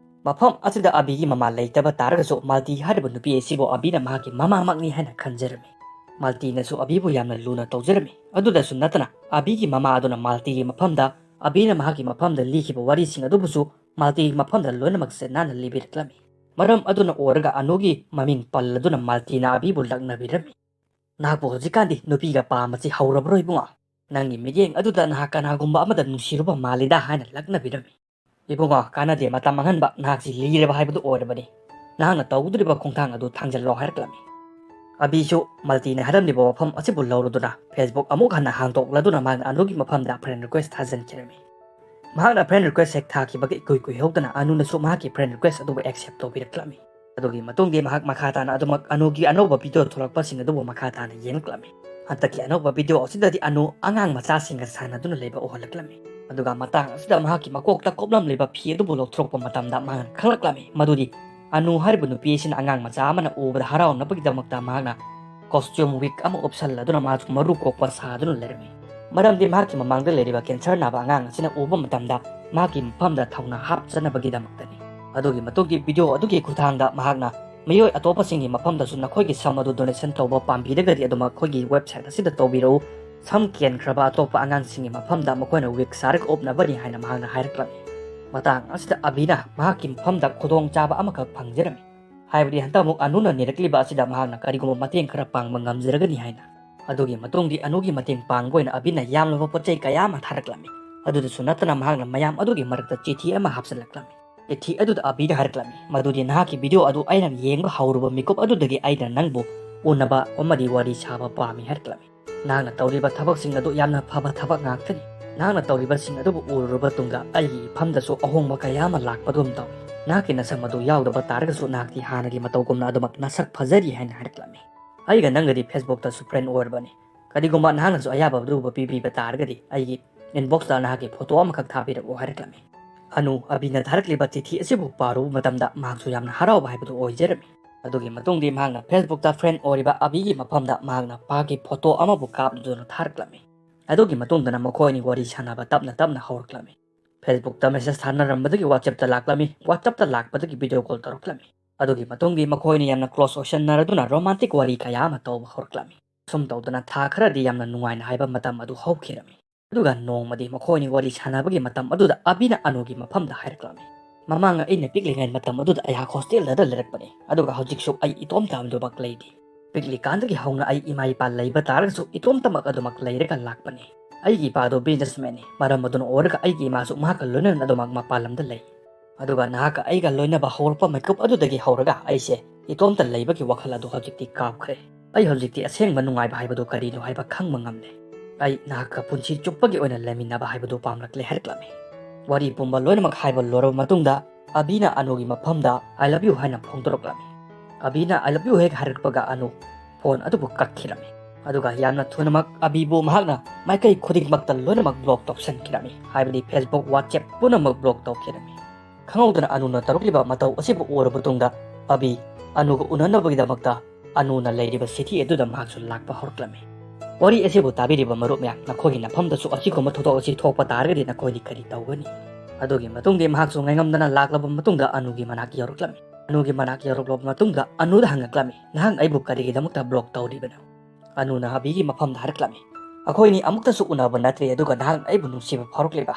ꯃꯐꯝ ꯑꯁꯤꯗ ꯑꯕꯤꯒꯤ ꯃꯃꯥ ꯂꯩꯇꯕ ꯇꯥꯔꯒꯁꯨ ꯃꯥꯜꯇꯤ ꯍꯥꯏꯔꯤꯕ ꯅꯨꯄꯤ ꯑꯁꯤꯕꯨ ꯑꯕꯤꯅ ꯃꯍꯥꯛꯀꯤ ꯃꯃꯥꯃꯛꯅꯤ ꯍꯥꯏꯅ ꯈꯟꯖꯔꯝꯃꯤ꯫ ꯃꯥꯜꯇꯤꯅꯁꯨ ꯑꯕꯤꯕꯨ ꯌꯥꯝꯅ ꯂꯨꯅ ꯇꯧꯖꯔꯝꯃꯤ꯫ ꯑꯗꯨꯗꯁꯨ ꯅꯠꯇꯅ ꯑꯕꯤꯒꯤ ꯃꯃꯥ ꯑꯗꯨꯅ ꯃꯥꯜꯇꯤꯒꯤ ꯃꯐꯝꯗ ꯑꯕꯤꯅ ꯃꯍꯥꯛꯀꯤ ꯃꯐꯝꯗ ꯂꯤꯈꯤꯕ ꯋꯥꯔꯤꯁꯤꯡ ꯑꯗꯨꯕꯨꯁꯨ ꯃꯥꯜꯇꯤꯒꯤ ꯃꯐꯝꯗ ꯂꯣꯏꯅꯃꯛ ꯁꯤꯠ ꯅꯥꯟꯅ ꯂꯤꯕꯤꯔꯛꯂꯝꯃꯤ꯫ ꯃꯔꯝ ꯑꯗꯨꯅ ꯑꯣꯏꯔꯒ ꯑꯅꯨꯒꯤ ꯃꯃꯤꯡ ꯄꯜꯂꯗꯨꯅ ꯃꯥꯜꯇꯤꯅ ꯑꯕꯤꯕꯨ ꯂꯛꯅꯕꯤꯔꯝꯃꯤ꯫ "ꯅꯍꯥꯛꯄꯨ ꯍꯧꯖꯤꯛꯀꯥꯟꯗꯤ ꯅꯨꯄꯤꯒ ꯄꯥꯝꯕꯁꯤ ꯍꯧꯔꯕ꯭ꯔꯣ ꯏꯕꯨꯡꯉꯣ? ꯅꯪꯒꯤ ꯃꯤꯠꯌꯦꯡ ꯑꯗꯨꯗ ꯅꯍꯥꯛ ꯀꯅꯥꯒꯨꯝꯕ ꯑꯃꯗ ꯅꯨꯡꯁꯤꯔꯨꯕ ꯃꯥꯜꯂꯤꯗ" ꯍꯥꯏꯅ ꯂꯛꯅꯕꯤꯔꯝꯃꯤ꯫ "ꯏꯕꯨꯡꯉꯣ, ꯀꯥꯟꯅꯗꯦ ꯃꯇꯝ ꯃꯥꯡꯍꯟꯕ, ꯅꯍꯥꯛꯁꯤ ꯂꯤꯔꯕ ꯍꯥꯏꯕꯗꯨ ꯑꯣꯏꯔꯕꯅꯤ꯫ ꯅꯍꯥꯛꯅ ꯇꯧꯒꯗꯧꯔꯤꯕ ꯈꯣꯡꯊꯥꯡ ꯑꯗꯨ ꯊꯥꯡꯖꯜꯂꯣ" ꯍꯥꯏꯔꯛꯂꯝꯃꯤ꯫ ꯑꯕꯤꯁꯨ ꯃꯥꯜꯇꯤꯅ ꯍꯥꯏꯔꯝꯂꯤꯕ ꯋꯥꯐꯝ ꯑꯁꯤꯕꯨ ꯂꯧꯔꯗꯨꯅ Facebook ꯑꯃꯨꯛ ꯍꯟꯅ ꯍꯥꯡꯗꯣꯛꯂꯗꯨꯅ ꯃꯍꯥꯛꯅ ꯑꯅꯨꯒꯤ ꯃꯐꯝꯗ friend request ꯊꯥꯖꯤꯟꯈꯤꯔꯝꯃꯤ꯫ ꯃꯍꯥꯛꯅ friend request ꯍꯦꯛ ꯊꯥꯈꯤꯕꯒ ꯏꯀꯨꯏ ꯀꯨꯏꯍꯧꯗꯅ ꯑꯅꯨꯅꯁꯨ ꯃꯍꯥꯛꯀꯤ friend request ꯑꯗꯨꯕꯨ accept ꯇꯧꯕꯤꯔꯛꯂꯝꯃꯤ꯫ ꯑꯗꯨꯒꯤ ꯃꯇꯨꯡꯗꯤ ꯃꯍꯥꯛ ꯃꯈꯥ ꯇꯥꯅ ꯑꯗꯨꯃꯛ ꯑꯅꯨꯒꯤ ꯑꯅꯧꯕ video ꯊꯣꯛꯂꯛꯄꯁꯤꯡ ꯑꯗꯨꯕꯨ ꯃꯈꯥ ꯇꯥꯅ ꯌꯦꯡꯂꯛꯂꯝꯃꯤ꯫ ꯍꯟꯗꯛꯀꯤ ꯑꯅꯧꯕ video ꯑꯁꯤꯗꯗꯤ ꯑꯅꯨ ꯑꯉꯥꯡ ꯃꯆꯥꯁꯤꯡꯒ ꯁꯥꯟꯅꯗꯨꯅ ꯂꯩꯕ ꯎꯍꯜꯂꯛꯂꯝꯃꯤ꯫ ꯑꯗꯨꯒ ꯃꯇꯥꯡ ꯑꯁꯤꯗ ꯃꯍꯥꯛꯀꯤ ꯃꯀꯣꯛꯇ ꯀꯨꯞꯂꯝꯂꯤꯕ ꯐꯤ ꯑꯗꯨꯕꯨ ꯂꯧꯊꯣꯔꯛꯄ ꯃꯇꯝꯗ ꯃꯍꯥꯛꯅ ꯈꯪꯂꯛꯂꯝꯃꯤ ꯃꯗꯨꯗꯤ ꯑꯅꯨ ꯍꯥꯏꯔꯤꯕ ꯅꯨꯄꯤ ꯑꯁꯤꯅ ꯑꯉꯥꯡ ꯃꯆꯥ ꯑꯃꯅ ꯎꯕꯗ ꯍꯔꯥꯎꯅꯕꯒꯤꯗꯃꯛꯇ ꯃꯍꯥꯛꯅ costume wig ꯑꯃ ꯎꯞꯁꯜꯂꯗꯨꯅ ꯃꯍꯥꯛꯁꯨ ꯃꯔꯨ ꯀꯣꯛꯄ ꯁꯥꯗꯨꯅ ꯂꯩꯔꯝꯃꯤ꯫ ꯃꯔꯝꯗꯤ ꯃꯍꯥꯛꯀꯤ ꯃꯃꯥꯡꯗ ꯂꯩꯔꯤꯕ cancer ꯅꯥꯕ ꯑꯉꯥꯡ ꯑꯁꯤꯅ ꯎꯕ ꯃꯇꯝꯗ ꯃꯍꯥꯛꯀꯤ ꯃꯐꯝꯗ ꯊꯧꯅꯥ ꯍꯥꯞꯆꯅꯕꯒꯤꯗꯃꯛꯇꯅꯤ꯫ ꯑꯗꯨꯒꯤ ꯃꯇꯨꯡꯗꯤ video ꯑꯗꯨꯒꯤ ꯈꯨꯠꯊꯥꯡꯗ ꯃꯍꯥꯛꯅ ꯃꯤꯑꯣꯏ ꯑꯇꯣꯞꯄꯁꯤꯡꯒꯤ ꯃꯐꯝꯗꯁꯨ ꯅꯈꯣꯏꯒꯤ ꯁꯝ ꯑꯗꯨ donation ꯇꯧꯕ ꯄꯥꯝꯕꯤꯔꯒꯗꯤ ꯑꯗꯨꯝ ꯑꯩꯈꯣꯏꯒꯤ website ꯑꯁꯤꯗ ꯇꯧꯕꯤꯔꯛꯎ, ꯁꯝ ꯀꯦꯟꯈ꯭ꯔꯕ ꯑꯇꯣꯞꯄ ꯑꯉꯥꯡꯁꯤꯡꯒꯤ ꯃꯐꯝꯗ ꯃꯈꯣꯏꯅ wig ꯁꯥꯔꯒ ꯎꯞꯅꯕꯅꯤ ꯍꯥꯏꯅ ꯃꯍꯥꯛꯅ ꯍꯥꯏꯔꯛꯂꯝꯃꯤ꯫ ꯃꯇꯥꯡ ꯑꯁꯤꯗ ꯑꯕꯤꯅ ꯃꯍꯥꯛꯀꯤ ꯃꯐꯝꯗ ꯈꯨꯗꯣꯡꯆꯥꯕ ꯑꯃꯈꯛ ꯐꯪꯖꯔꯝꯃꯤ꯫ ꯍꯥꯏꯕꯗꯤ ꯍꯟꯗꯛ ꯑꯃꯨꯛ ꯑꯅꯨꯅ ꯅꯤꯔꯛꯂꯤꯕ ꯑꯁꯤꯗ ꯃꯍꯥꯛꯅ ꯀꯔꯤꯒꯨꯝꯕ ꯃꯇꯦꯡ ꯈꯔ ꯄꯥꯡꯕ ꯉꯝꯖꯔꯒꯅꯤ ꯍꯥꯏꯅ꯫ ꯑꯗꯨꯒꯤ ꯃꯇꯨꯡꯗꯤ ꯑꯅꯨꯒꯤ ꯃꯇꯦꯡ ꯄꯥꯡꯕ ꯑꯣꯏꯅ ꯑꯕꯤꯅ ꯌꯥꯝꯂꯕ ꯄꯣꯠ ꯆꯩ ꯀꯌꯥ ꯑꯃ ꯊꯥꯔꯛꯂꯝꯃꯤ꯫ ꯑꯗꯨꯗꯁꯨ ꯅꯠꯇꯅ ꯃꯍꯥꯛꯅ ꯃꯌꯥꯝ ꯑꯗꯨꯒꯤ ꯃꯔꯛꯇ ꯆꯤꯊꯤ ꯑꯃ ꯍꯥꯞꯆꯤꯜꯂꯛꯂꯝꯃꯤ꯫ ꯆꯤꯊꯤ ꯑꯗꯨꯗ ꯑꯕꯤꯅ ꯍꯥꯏꯔꯛꯂꯝꯃꯤ, "ꯃꯗꯨꯗꯤ ꯅꯍꯥꯛꯀꯤ video ꯑꯗꯨ ꯑꯩꯅ ꯌꯦꯡꯕ ꯍꯧꯔꯨꯕ ꯃꯤꯀꯨꯞ ꯑꯗꯨꯗꯒꯤ ꯑꯩꯅ ꯅꯪꯕꯨ ꯎꯅꯕ ꯑꯃꯗꯤ ꯋꯥꯔꯤ ꯁꯥꯕ ꯄꯥꯝꯃꯤ" ꯍꯥꯏꯔꯛꯂꯝꯃꯤ꯫ "ꯅꯍꯥꯛꯅ ꯇꯧꯔꯤꯕ ꯊꯕꯛꯁꯤꯡ ꯑꯗꯨ ꯌꯥꯝꯅ ꯐꯕ ꯊꯕꯛ ꯉꯥꯛꯇꯅꯤ꯫ ꯅꯍꯥꯛꯅ ꯇꯧꯔꯤꯕꯁꯤꯡ ꯑꯗꯨꯕꯨ ꯎꯔꯨꯔꯕ ꯇꯨꯡꯗ ꯑꯩꯒꯤ ꯏꯐꯝꯗꯁꯨ ꯑꯍꯣꯡꯕ ꯀꯌꯥ ꯑꯃ ꯂꯥꯛꯄꯒꯨꯝ ꯇꯧꯏ꯫ ꯅꯍꯥꯛꯀꯤ ꯅꯁꯝ ꯑꯗꯨ ꯌꯥꯎꯗꯕ ꯇꯥꯔꯒꯁꯨ ꯅꯍꯥꯛꯇꯤ ꯍꯥꯟꯅꯒꯤ ꯃꯇꯧꯒꯨꯝꯅ ꯑꯗꯨꯃꯛ ꯅꯁꯛ ꯐꯖꯔꯤ" ꯍꯥꯏꯅ ꯍꯥꯏꯔꯛꯂꯝꯃꯤ꯫ "ꯑꯩꯒ ꯅꯪꯒꯗꯤ Facebook ꯇꯁꯨ friend ꯑꯣꯏꯔꯕꯅꯤ꯫ ꯀꯔꯤꯒꯨꯝꯕ ꯅꯍꯥꯛꯅꯁꯨ ꯑꯌꯥꯕ ꯑꯗꯨꯒꯨꯝꯕ ꯄꯤꯕꯤꯕ ꯇꯥꯔꯒꯗꯤ ꯑꯩꯒꯤ inbox ꯇ ꯅꯍꯥꯛꯀꯤ photo ꯑꯃꯈꯛ ꯊꯥꯕꯤꯔꯛꯎ" ꯍꯥꯏꯔꯛꯂꯝꯃꯤ꯫ ꯑꯅꯨ ꯑꯕꯤꯅ ꯊꯥꯔꯛꯂꯤꯕ ꯆꯤꯊꯤ ꯑꯁꯤꯕꯨ ꯄꯥꯔꯨꯕ ꯃꯇꯝꯗ ꯃꯍꯥꯛꯁꯨ ꯌꯥꯝꯅ ꯍꯔꯥꯎꯕ ꯍꯥꯏꯕꯗꯨ ꯑꯣꯏꯖꯔꯝꯃꯤ꯫ ꯑꯗꯨꯒꯤ ꯃꯇꯨꯡꯗꯤ ꯃꯍꯥꯛꯅ Facebook ꯇ friend ꯑꯣꯏꯔꯤꯕ ꯑꯕꯤꯒꯤ ꯃꯐꯝꯗ ꯃꯍꯥꯛꯅ ꯃꯍꯥꯛꯀꯤ photo ꯑꯃꯕꯨ ꯀꯥꯞꯂꯗꯨꯅ ꯊꯥꯔꯛꯂꯝꯃꯤ꯫ ꯑꯗꯨꯒꯤ ꯃꯇꯨꯡꯗꯅ ꯃꯈꯣꯏ ꯑꯅꯤ ꯋꯥꯔꯤ ꯁꯥꯟꯅꯕ ꯇꯞꯅ ꯇꯞꯅ ꯍꯧꯔꯛꯂꯝꯃꯤ꯫ Facebook ꯇ message ꯊꯥꯅꯔꯝꯕꯗꯒꯤ WhatsApp ꯇ ꯂꯥꯛꯂꯝꯃꯤ, WhatsApp ꯇ ꯂꯥꯛꯄꯗꯒꯤ video call ꯇꯧꯔꯛꯂꯝꯃꯤ꯫ ꯑꯗꯨꯒꯤ ꯃꯇꯨꯡꯗꯤ ꯃꯈꯣꯏꯅ ꯌꯥꯝꯅ close ꯑꯣꯏꯁꯟꯅꯔꯗꯨꯅ romantic ꯋꯥꯔꯤ ꯀꯌꯥ ꯑꯃ ꯇꯧꯕ ꯍꯧꯔꯛꯂꯝꯃꯤ꯫ ꯁꯨꯝ ꯇꯧꯗꯅ ꯊꯥ ꯈꯔꯗꯤ ꯌꯥꯝꯅ ꯅꯨꯡꯉꯥꯏꯅ ꯍꯥꯏꯕ ꯃꯇꯝ ꯑꯗꯨ ꯍꯧꯈꯤꯔꯝꯃꯤ꯫ ꯑꯗꯨꯒ ꯅꯣꯡꯃꯗꯤ ꯃꯈꯣꯏ ꯑꯅꯤ ꯋꯥꯔꯤ ꯁꯥꯟꯅꯕꯒꯤ ꯃꯇꯝ ꯑꯗꯨꯗ ꯑꯕꯤꯅ ꯑꯅꯨꯒꯤ ꯃꯐꯝꯗ ꯍꯥꯏꯔꯛꯂꯝꯃꯤ, "ꯃꯃꯥꯡ ꯑꯩꯅ ꯄꯤꯛꯂꯤꯉꯩ ꯃꯇꯝ ꯑꯗꯨꯗ ꯑꯩꯍꯥꯛ hostel ꯗ ꯂꯩꯔꯛꯄꯅꯤ, ꯑꯗꯨꯒ ꯍꯧꯖꯤꯛꯁꯨ ꯑꯩ ꯏꯇꯣꯝꯇ ꯑꯗꯨꯃꯛ ꯂꯩꯔꯤ꯫ ꯄꯤꯛꯂꯤꯀꯥꯟꯗꯒꯤ ꯍꯧꯅ ꯑꯩ ꯏꯃꯥ ꯏꯄꯥ ꯂꯩꯕ ꯇꯥꯔꯒꯁꯨ ꯏꯇꯣꯝꯇꯃꯛ ꯑꯗꯨꯃꯛ ꯂꯩꯔꯒ ꯂꯥꯛꯄꯅꯤ꯫ ꯑꯩꯒꯤ ꯏꯄꯥꯗꯣ businessman ꯅꯤ, ꯃꯔꯝ ꯑꯗꯨꯅ ꯑꯣꯏꯔꯒ ꯑꯩꯒꯤ ꯏꯃꯥꯁꯨ ꯃꯍꯥꯛꯀ ꯂꯣꯏꯅꯅ ꯑꯗꯨꯃꯛ ꯃꯄꯥꯟ ꯂꯝꯗ ꯂꯩ꯫ ꯑꯗꯨꯒ ꯅꯍꯥꯛꯀ ꯑꯩꯒ ꯂꯣꯏꯅꯕ ꯍꯧꯔꯛꯄ ꯃꯤꯀꯨꯞ ꯑꯗꯨꯗꯒꯤ ꯍꯧꯔꯒ ꯑꯩꯁꯦ ꯏꯇꯣꯝꯇ ꯂꯩꯕꯒꯤ ꯋꯥꯈꯜ ꯑꯗꯨ ꯍꯧꯖꯤꯛꯇꯤ ꯀꯥꯎꯈ꯭ꯔꯦ꯫ ꯑꯩ ꯍꯧꯖꯤꯛꯇꯤ ꯑꯁꯦꯡꯕ ꯅꯨꯡꯉꯥꯏꯕ ꯍꯥꯏꯕꯗꯨ ꯀꯔꯤꯅꯣ ꯍꯥꯏꯕ ꯈꯪꯕ ꯉꯝꯂꯦ꯫ ꯑꯩ ꯅꯍꯥꯛꯀ ꯄꯨꯟꯁꯤ ꯆꯨꯞꯄꯒꯤ ꯑꯣꯏꯅ ꯂꯩꯃꯤꯟꯅꯕ ꯍꯥꯏꯕꯗꯨ ꯄꯥꯝꯂꯛꯂꯦ" ꯍꯥꯏꯔꯛꯂꯝꯃꯤ꯫ ꯋꯥꯔꯤ ꯄꯨꯝꯕ ꯂꯣꯏꯅꯃꯛ ꯍꯥꯏꯕ ꯂꯣꯏꯔꯕ ꯃꯇꯨꯡꯗ ꯑꯕꯤꯅ ꯑꯅꯨꯒꯤ ꯃꯐꯝꯗ "I love you" ꯍꯥꯏꯅ ꯐꯣꯡꯗꯣꯔꯛꯂꯝꯃꯤ꯫ ꯑꯕꯤꯅ "I love you" ꯍꯦꯛ ꯍꯥꯏꯔꯛꯄꯒ ꯑꯅꯨ phone ꯑꯗꯨꯕꯨ ꯀꯛꯈꯤꯔꯝꯃꯤ꯫ ꯑꯗꯨꯒ ꯌꯥꯝꯅ ꯊꯨꯅꯃꯛ ꯑꯕꯤꯕꯨ ꯃꯍꯥꯛꯅ ꯃꯥꯏꯀꯩ ꯈꯨꯗꯤꯡꯃꯛꯇ ꯂꯣꯏꯅꯃꯛ block ꯇꯧꯁꯟꯈꯤꯔꯝꯃꯤ, ꯍꯥꯏꯕꯗꯤ Facebook, WhatsApp ꯄꯨꯝꯅꯃꯛ block ꯇꯧꯈꯤꯔꯝꯃꯤ꯫ ꯈꯪꯍꯧꯗꯅ ꯑꯅꯨꯅ ꯇꯧꯔꯛꯂꯤꯕ ꯃꯇꯧ ꯑꯁꯤꯕꯨ ꯎꯔꯕ ꯃꯇꯨꯡꯗ ꯑꯕꯤ ꯑꯅꯨꯒ ꯎꯅꯅꯕꯒꯤꯗꯃꯛꯇ ꯑꯅꯨꯅ ꯂꯩꯔꯤꯕ city ꯑꯗꯨꯗ ꯃꯍꯥꯛꯁꯨ ꯂꯥꯛꯄ ꯍꯧꯔꯛꯂꯝꯃꯤ꯫ ꯋꯥꯔꯤ ꯑꯁꯤꯕꯨ ꯇꯥꯕꯤꯔꯤꯕ ꯃꯔꯨꯞ ꯃꯌꯥꯝ, ꯅꯈꯣꯏꯒꯤ ꯅꯐꯝꯗꯁꯨ ꯑꯁꯤꯒꯨꯝꯕ ꯊꯧꯗꯣꯛ ꯑꯁꯤ ꯊꯣꯛꯄ ꯇꯥꯔꯒꯗꯤ ꯅꯈꯣꯏꯗꯤ ꯀꯔꯤ ꯇꯧꯒꯅꯤ? ꯑꯗꯨꯒꯤ ꯃꯇꯨꯡꯗꯤ ꯃꯍꯥꯛꯁꯨ ꯉꯥꯏꯉꯝꯗꯅ ꯂꯥꯛꯂꯕ ꯃꯇꯨꯡꯗ ꯑꯅꯨꯒꯤ ꯃꯅꯥꯛ ꯌꯧꯔꯛꯂꯝꯃꯤ꯫ ꯑꯅꯨꯒꯤ ꯃꯅꯥꯛ ꯌꯧꯔꯛꯂꯕ ꯃꯇꯨꯡꯗ ꯑꯅꯨꯗ ꯍꯪꯉꯛꯂꯝꯃꯤ, "ꯅꯍꯥꯛ ꯑꯩꯕꯨ ꯀꯔꯤꯒꯤꯗꯃꯛꯇ block ꯇꯧꯔꯤꯕꯅꯣ?" ꯑꯅꯨꯅ ꯑꯕꯤꯒꯤ ꯃꯐꯝꯗ ꯍꯥꯏꯔꯛꯂꯝꯃꯤ, "ꯑꯩꯈꯣꯏꯅꯤ ꯑꯃꯨꯛꯇꯁꯨ ꯎꯅꯕ ꯅꯠꯇ꯭ꯔꯤ, ꯑꯗꯨꯒ ꯅꯍꯥꯛꯅ ꯑꯩꯕꯨ ꯅꯨꯡꯁꯤꯕ ꯐꯥꯎꯔꯛꯂꯤꯕ?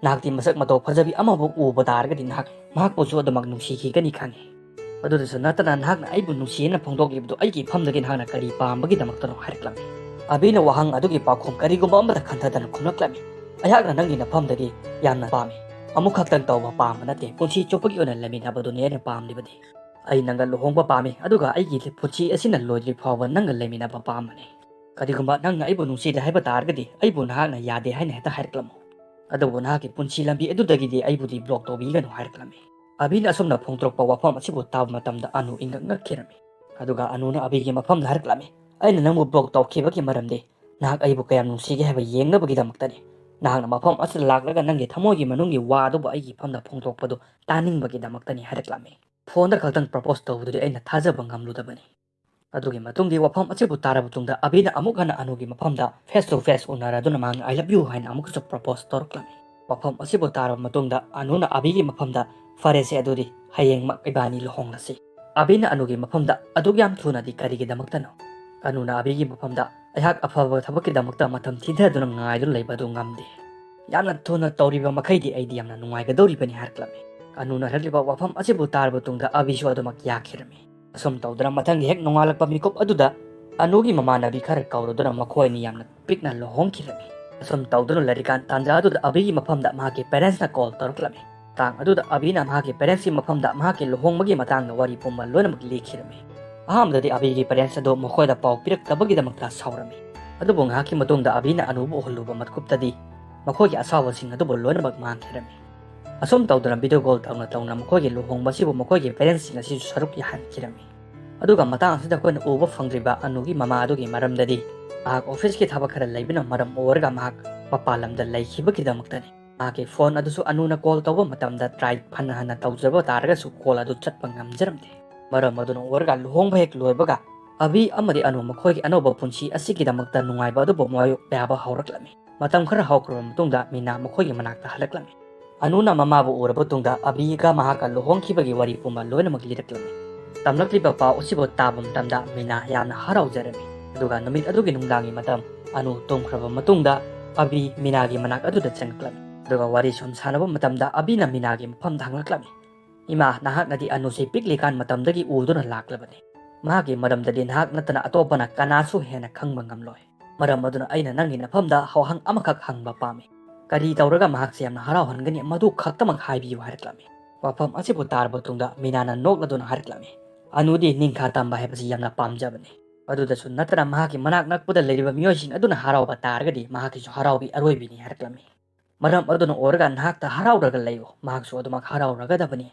ꯅꯍꯥꯛꯇꯤ ꯃꯁꯛ ꯃꯇꯧ ꯐꯖꯕꯤ ꯑꯃꯕꯨ ꯎꯕ ꯇꯥꯔꯒꯗꯤ ꯅꯍꯥꯛ ꯃꯍꯥꯛꯄꯨꯁꯨ ꯑꯗꯨꯃꯛ ꯅꯨꯡꯁꯤꯈꯤꯒꯅꯤ ꯈꯪꯉꯤ꯫ ꯑꯗꯨꯗꯁꯨ ꯅꯠꯇꯅ ꯅꯍꯥꯛꯅ ꯑꯩꯕꯨ ꯅꯨꯡꯁꯤꯌꯦꯅ ꯐꯣꯡꯗꯣꯛꯂꯤꯕꯗꯨ ꯑꯩꯒꯤ ꯏꯐꯝꯗꯒꯤ ꯅꯍꯥꯛꯅ ꯀꯔꯤ ꯄꯥꯝꯕꯒꯤꯗꯃꯛꯇꯅꯣ?" ꯍꯥꯏꯔꯛꯂꯝꯃꯤ꯫ ꯑꯕꯤꯅ ꯋꯥꯍꯪ ꯑꯗꯨꯒꯤ ꯄꯥꯎꯈꯨꯝ ꯀꯔꯤꯒꯨꯝꯕ ꯑꯃꯠꯇ ꯈꯟꯊꯗꯅ ꯈꯨꯝꯂꯛꯂꯝꯃꯤ, "ꯑꯩꯍꯥꯛꯅ ꯅꯪꯒꯤ ꯅꯐꯝꯗꯒꯤ ꯌꯥꯝꯅ ꯄꯥꯝꯃꯤ꯫ ꯑꯃꯨꯛ ꯈꯛꯇꯪ ꯇꯧꯕ ꯄꯥꯝꯕ ꯅꯠꯇꯦ, ꯄꯨꯟꯁꯤ ꯆꯨꯞꯄꯒꯤ ꯑꯣꯏꯅ ꯂꯩꯃꯤꯟꯅꯕꯗꯨꯅꯤ ꯑꯩꯅ ꯄꯥꯝꯂꯤꯕꯗꯤ꯫ ꯑꯩ ꯅꯪꯒ ꯂꯨꯍꯣꯡꯕ ꯄꯥꯝꯃꯤ, ꯑꯗꯨꯒ ꯑꯩꯒꯤ ꯄꯨꯟꯁꯤ ꯑꯁꯤꯅ ꯂꯣꯏꯗ꯭ꯔꯤ ꯐꯥꯎꯕ ꯅꯪꯒ ꯂꯩꯃꯤꯟꯅꯕ ꯄꯥꯝꯕꯅꯤ꯫ ꯀꯔꯤꯒꯨꯝꯕ ꯅꯪꯅ ꯑꯩꯕꯨ ꯅꯨꯡꯁꯤꯗꯦ ꯍꯥꯏꯕ ꯇꯥꯔꯒꯗꯤ ꯑꯩꯕꯨ ꯅꯍꯥꯛꯅ ꯌꯥꯗꯦ ꯍꯥꯏꯅ ꯍꯦꯛꯇ ꯍꯥꯏꯔꯛꯂꯝꯃꯨ꯫ ꯑꯗꯨꯕꯨ ꯅꯍꯥꯛꯀꯤ ꯄꯨꯟꯁꯤ ꯂꯝꯕꯤ ꯑꯗꯨꯗꯒꯤꯗꯤ ꯑꯩꯕꯨꯗꯤ block ꯇꯧꯕꯤꯒꯅꯨ" ꯍꯥꯏꯔꯛꯂꯝꯃꯤ꯫ ꯑꯕꯤꯅ ꯑꯁꯨꯝꯅ ꯐꯣꯡꯗꯣꯔꯛꯄ ꯋꯥꯐꯝ ꯑꯁꯤꯕꯨ ꯇꯥꯕ ꯃꯇꯝꯗ ꯑꯅꯨ ꯏꯪꯉꯛ ꯉꯛꯈꯤꯔꯝꯃꯤ꯫ ꯑꯗꯨꯒ ꯑꯅꯨꯅ ꯑꯕꯤꯒꯤ ꯃꯐꯝꯗ ꯍꯥꯏꯔꯛꯂꯝꯃꯤ, "ꯑꯩꯅ ꯅꯪꯕꯨ block ꯇꯧꯈꯤꯕꯒꯤ ꯃꯔꯝꯗꯤ ꯅꯍꯥꯛ ꯑꯩꯕꯨ ꯀꯌꯥꯝ ꯅꯨꯡꯁꯤꯒꯦ ꯍꯥꯏꯕ ꯌꯦꯡꯅꯕꯒꯤꯗꯃꯛꯇꯅꯤ꯫ ꯅꯍꯥꯛꯅ ꯃꯐꯝ ꯑꯁꯤꯗ ꯂꯥꯛꯂꯒ ꯅꯪꯒꯤ ꯊꯃꯣꯏꯒꯤ ꯃꯅꯨꯡꯒꯤ ꯋꯥ ꯑꯗꯨꯕꯨ ꯑꯩꯒꯤ ꯏꯐꯝꯗ ꯐꯣꯡꯗꯣꯛꯄꯗꯨ ꯇꯥꯅꯤꯡꯕꯒꯤꯗꯃꯛꯇꯅꯤ" ꯍꯥꯏꯔꯛꯂꯝꯃꯤ꯫ "Phoneꯗ ꯈꯛꯇꯪ propose ꯇꯧꯕꯗꯨꯗꯤ ꯑꯩꯅ ꯊꯥꯖꯕ ꯉꯝꯂꯨꯗꯕꯅꯤ꯫ ꯑꯗꯨꯒꯤ ꯃꯇꯨꯡꯗꯤ ꯋꯥꯐꯝ ꯑꯁꯤꯕꯨ ꯇꯥꯔꯕ ꯃꯇꯨꯡꯗ ꯑꯕꯤꯅ ꯑꯃꯨꯛ ꯍꯟꯅ ꯑꯅꯨꯒꯤ ꯃꯐꯝꯗ face to face ꯎꯅꯔꯗꯨꯅ ꯃꯍꯥꯛꯅ "I love you" ꯍꯥꯏꯅ ꯑꯃꯨꯛꯀꯁꯨ propose ꯇꯧꯔꯛꯂꯝꯃꯤ꯫ ꯋꯥꯐꯝ ꯑꯁꯤꯕꯨ ꯇꯥꯔꯕ ꯃꯇꯨꯡꯗ ꯑꯅꯨꯅ ꯑꯕꯤꯒꯤ ꯃꯐꯝꯗ, "ꯐꯔꯦꯁꯦ, ꯑꯗꯨꯗꯤ ꯍꯌꯦꯡꯃꯛ ꯏꯕꯥꯅꯤ ꯂꯨꯍꯣꯡꯂꯁꯤ"꯫ ꯑꯕꯤꯅ ꯑꯅꯨꯒꯤ ꯃꯐꯝꯗ, "ꯑꯗꯨꯛ ꯌꯥꯝ ꯊꯨꯅꯗꯤ ꯀꯔꯤꯒꯤꯗꯃꯛꯇꯅꯣ?" ꯑꯅꯨꯅ ꯑꯕꯤꯒꯤ ꯃꯐꯝꯗ, "ꯑꯩꯍꯥꯛ ꯑꯐꯕ ꯊꯕꯛꯀꯤꯗꯃꯛꯇ ꯃꯇꯝ ꯊꯤꯟꯊꯗꯨꯅ ꯉꯥꯏꯗꯨꯅ ꯂꯩꯕ ꯑꯗꯨ ꯉꯝꯗꯦ꯫ ꯌꯥꯝꯅ ꯊꯨꯅ ꯇꯧꯔꯤꯕ ꯃꯈꯩꯗꯤ ꯑꯩꯗꯤ ꯌꯥꯝꯅ ꯅꯨꯡꯉꯥꯏꯒꯗꯧꯔꯤꯕꯅꯤ" ꯍꯥꯏꯔꯛꯂꯝꯃꯤ꯫ ꯑꯅꯨꯅ ꯍꯥꯏꯔꯛꯂꯤꯕ ꯋꯥꯐꯝ ꯑꯁꯤꯕꯨ ꯇꯥꯔꯕ ꯃꯇꯨꯡꯗ ꯑꯕꯤꯁꯨ ꯑꯗꯨꯃꯛ ꯌꯥꯈꯤꯔꯝꯃꯤ꯫ ꯑꯁꯨꯝ ꯇꯧꯗꯨꯅ ꯃꯊꯪꯒꯤ ꯍꯦꯛ ꯅꯣꯡꯉꯥꯜꯂꯛꯄ ꯃꯤꯀꯨꯞ ꯑꯗꯨꯗ ꯑꯅꯨꯒꯤ ꯃꯃꯥꯟꯅꯕꯤ ꯈꯔ ꯀꯧꯔꯗꯨꯅ ꯃꯈꯣꯏ ꯑꯅꯤ ꯌꯥꯝꯅ ꯄꯤꯛꯅ ꯂꯨꯍꯣꯡꯈꯤꯔꯝꯃꯤ꯫ ꯑꯁꯨꯝ ꯇꯧꯗꯨꯅ ꯂꯩꯔꯤꯀꯥꯟ ꯇꯥꯟꯖꯥ ꯑꯗꯨꯗ ꯑꯕꯤꯒꯤ ꯃꯐꯝꯗ ꯃꯍꯥꯛꯀꯤ parentsꯅ call ꯇꯧꯔꯛꯂꯝꯃꯤ꯫ ꯃꯇꯥꯡ ꯑꯗꯨꯗ ꯑꯕꯤꯅ ꯃꯍꯥꯛꯀꯤ parentsꯀꯤ ꯃꯐꯝꯗ ꯃꯍꯥꯛꯀꯤ ꯂꯨꯍꯣꯡꯕꯒꯤ ꯃꯇꯥꯡꯗ ꯋꯥꯔꯤ ꯄꯨꯝꯕ ꯂꯣꯏꯅꯃꯛ ꯂꯤꯈꯤꯔꯝꯃꯤ꯫ ꯑꯍꯥꯟꯕꯗꯗꯤ ꯑꯕꯤꯒꯤ parents ꯑꯗꯨ ꯃꯈꯣꯏꯗ ꯄꯥꯎ ꯄꯤꯔꯛꯇꯕꯒꯤꯗꯃꯛꯇ ꯁꯥꯎꯔꯝꯃꯤ꯫ ꯑꯗꯨꯕꯨ ꯉꯥꯏꯍꯥꯛꯀꯤ ꯃꯇꯨꯡꯗ ꯑꯕꯤꯅ ꯑꯅꯨꯕꯨ ꯎꯍꯜꯂꯨꯕ ꯃꯤꯀꯨꯞꯇꯗꯤ ꯃꯈꯣꯏꯒꯤ ꯑꯁꯥꯎꯕꯁꯤꯡ ꯑꯗꯨꯕꯨ ꯂꯣꯏꯅꯃꯛ ꯃꯥꯡꯈꯤꯔꯝꯃꯤ꯫ ꯑꯁꯨꯝ ꯇꯧꯗꯨꯅ video call ꯇꯧꯅ ꯇꯧꯅ ꯃꯈꯣꯏꯒꯤ ꯂꯨꯍꯣꯡꯕꯁꯤꯕꯨ ꯃꯈꯣꯏꯒꯤ parentsꯁꯤꯡ ꯑꯁꯤꯁꯨ ꯁꯔꯨꯛ ꯌꯥꯍꯟꯈꯤꯔꯝꯃꯤ꯫ ꯑꯗꯨꯒ ꯃꯇꯥꯡ ꯑꯁꯤꯗ ꯑꯩꯈꯣꯏꯅ ꯎꯕ ꯐꯪꯗ꯭ꯔꯤꯕ ꯑꯅꯨꯒꯤ ꯃꯃꯥ ꯑꯗꯨꯒꯤ ꯃꯔꯝꯗꯗꯤ ꯃꯍꯥꯛ officeꯀꯤ ꯊꯕꯛ ꯈꯔ ꯂꯩꯕꯅ ꯃꯔꯝ ꯑꯣꯏꯔꯒ ꯃꯍꯥꯛ ꯃꯄꯥꯟ ꯂꯝꯗ ꯂꯩꯈꯤꯕꯒꯤꯗꯃꯛꯇꯅꯤ꯫ ꯃꯍꯥꯛꯀꯤ ꯐꯣꯟ ꯑꯗꯨꯁꯨ ꯑꯅꯨꯅ ꯀꯣꯜ ꯇꯧꯕ ꯃꯇꯝꯗ ꯇ꯭ꯔꯥꯏ ꯐꯅ ꯍꯟꯅ ꯇꯧꯖꯕ ꯇꯥꯔꯒꯁꯨ ꯀꯣꯜ ꯑꯗꯨ ꯆꯠꯄ ꯉꯝꯖꯔꯝꯗꯦ꯫ ꯃꯔꯝ ꯑꯗꯨꯅ ꯑꯣꯏꯔꯒ ꯂꯨꯍꯣꯡꯕ ꯍꯦꯛ ꯂꯣꯏꯕꯒ ꯑꯕꯤ ꯑꯃꯗꯤ ꯑꯅꯨ ꯃꯈꯣꯏꯒꯤ ꯑꯅꯧꯕ ꯄꯨꯟꯁꯤ ꯑꯁꯤꯒꯤꯗꯃꯛꯇ ꯅꯨꯡꯉꯥꯏꯕ ꯑꯗꯨꯕꯨ ꯃꯥꯌꯣꯛ ꯌꯥꯕ ꯍꯧꯔꯛꯂꯝꯃꯤ꯫ ꯃꯇꯝ ꯈꯔ ꯍꯧꯈ꯭ꯔꯕ ꯃꯇꯨꯡꯗ ꯃꯤꯅꯥ ꯃꯈꯣꯏꯒꯤ ꯃꯅꯥꯛꯇ ꯍꯜꯂꯛꯂꯝꯃꯤ꯫ ꯑꯅꯨꯅ ꯃꯃꯥꯕꯨ ꯎꯔꯕ ꯇꯨꯡꯗ ꯑꯕꯤꯒ ꯃꯍꯥꯛꯀ ꯂꯨꯍꯣꯡꯈꯤꯕꯒꯤ ꯋꯥꯔꯤ ꯄꯨꯝꯕ ꯂꯣꯏꯅꯃꯛ ꯂꯤꯔꯛꯂꯝꯃꯤ꯫ ꯇꯝꯂꯛꯂꯤꯕ ꯄꯥꯎ ꯑꯁꯤꯕꯨ ꯇꯥꯕ ꯃꯇꯝꯗ ꯃꯤꯅꯥ ꯌꯥꯝꯅ ꯍꯔꯥꯎꯖꯔꯝꯃꯤ꯫ ꯑꯗꯨꯒ ꯅꯨꯃꯤꯠ ꯑꯗꯨꯒꯤ ꯅꯨꯡꯗꯥꯡꯒꯤ ꯃꯇꯝ ꯑꯅꯨ ꯇꯨꯝꯈ꯭ꯔꯕ ꯃꯇꯨꯡꯗ ꯑꯕꯤ ꯃꯤꯅꯥꯒꯤ ꯃꯅꯥꯛ ꯑꯗꯨꯗ ꯆꯪꯂꯛꯂꯝꯃꯤ꯫ ꯑꯗꯨꯒ ꯋꯥꯔꯤ ꯁꯨꯝ ꯁꯥꯟꯅꯕ ꯃꯇꯝꯗ ꯑꯕꯤꯅ ꯃꯤꯅꯥꯒꯤ ꯃꯐꯝꯗ ꯍꯪꯂꯛꯂꯝꯃꯤ, "ꯏꯃꯥ, ꯅꯍꯥꯛꯅꯗꯤ ꯑꯅꯨꯁꯤ ꯄꯤꯛꯂꯤꯀꯥꯟ ꯃꯇꯝꯗꯒꯤ ꯎꯗꯨꯅ ꯂꯥꯛꯂꯕꯅꯤ꯫ ꯃꯍꯥꯛꯀꯤ ꯃꯔꯝꯗꯗꯤ ꯅꯍꯥꯛ ꯅꯠꯇꯅ ꯑꯇꯣꯞꯄꯅ ꯀꯅꯥꯁꯨ ꯍꯦꯟꯅ ꯈꯪꯕ ꯉꯝꯂꯣꯏ꯫ ꯃꯔꯝ ꯑꯗꯨꯅ ꯑꯩꯅ ꯅꯪꯒꯤ ꯅꯐꯝꯗ ꯋꯥꯍꯪ ꯑꯃꯈꯛ ꯍꯪꯕ ꯄꯥꯝꯃꯤ꯫ ꯀꯔꯤ ꯇꯧꯔꯒ ꯃꯍꯥꯛꯁꯦ ꯌꯥꯝꯅ ꯍꯔꯥꯎꯍꯟꯒꯅꯤ, ꯃꯗꯨ ꯈꯛꯇꯃꯛ ꯍꯥꯏꯕꯤꯌꯨ" ꯍꯥꯏꯔꯛꯂꯝꯃꯤ꯫ ꯋꯥꯐꯝ ꯑꯁꯤꯕꯨ ꯇꯥꯔꯕ ꯇꯨꯡꯗ ꯃꯤꯅꯥꯅ ꯅꯣꯛꯂꯗꯨꯅ ꯍꯥꯏꯔꯛꯂꯝꯃꯤ, "ꯑꯅꯨꯗꯤ ꯅꯤꯡꯈꯥ ꯇꯝꯕ ꯍꯥꯏꯕꯁꯤ ꯌꯥꯝꯅ ꯄꯥꯝꯖꯕꯅꯤ꯫ ꯑꯗꯨꯗꯁꯨ ꯅꯠꯇꯅ ꯃꯍꯥꯛꯀꯤ ꯃꯅꯥꯛ ꯅꯛꯄꯗ ꯂꯩꯔꯤꯕ ꯃꯤꯑꯣꯏꯁꯤꯡ ꯑꯗꯨꯅ ꯍꯔꯥꯎꯕ ꯇꯥꯔꯒꯗꯤ ꯃꯍꯥꯛꯀꯤꯁꯨ ꯍꯔꯥꯎꯕꯤ ꯑꯔꯣꯏꯕꯤꯅꯤ" ꯍꯥꯏꯔꯛꯂꯝꯃꯤ꯫ ꯃꯔꯝ ꯑꯗꯨꯅ ꯑꯣꯏꯔꯒ ꯅꯍꯥꯛꯇ ꯍꯔꯥꯎꯔꯒ ꯂꯩꯌꯨ, ꯃꯍꯥꯛꯁꯨ ꯑꯗꯨꯃꯛ ꯍꯔꯥꯎꯔꯒꯗꯕꯅꯤ꯫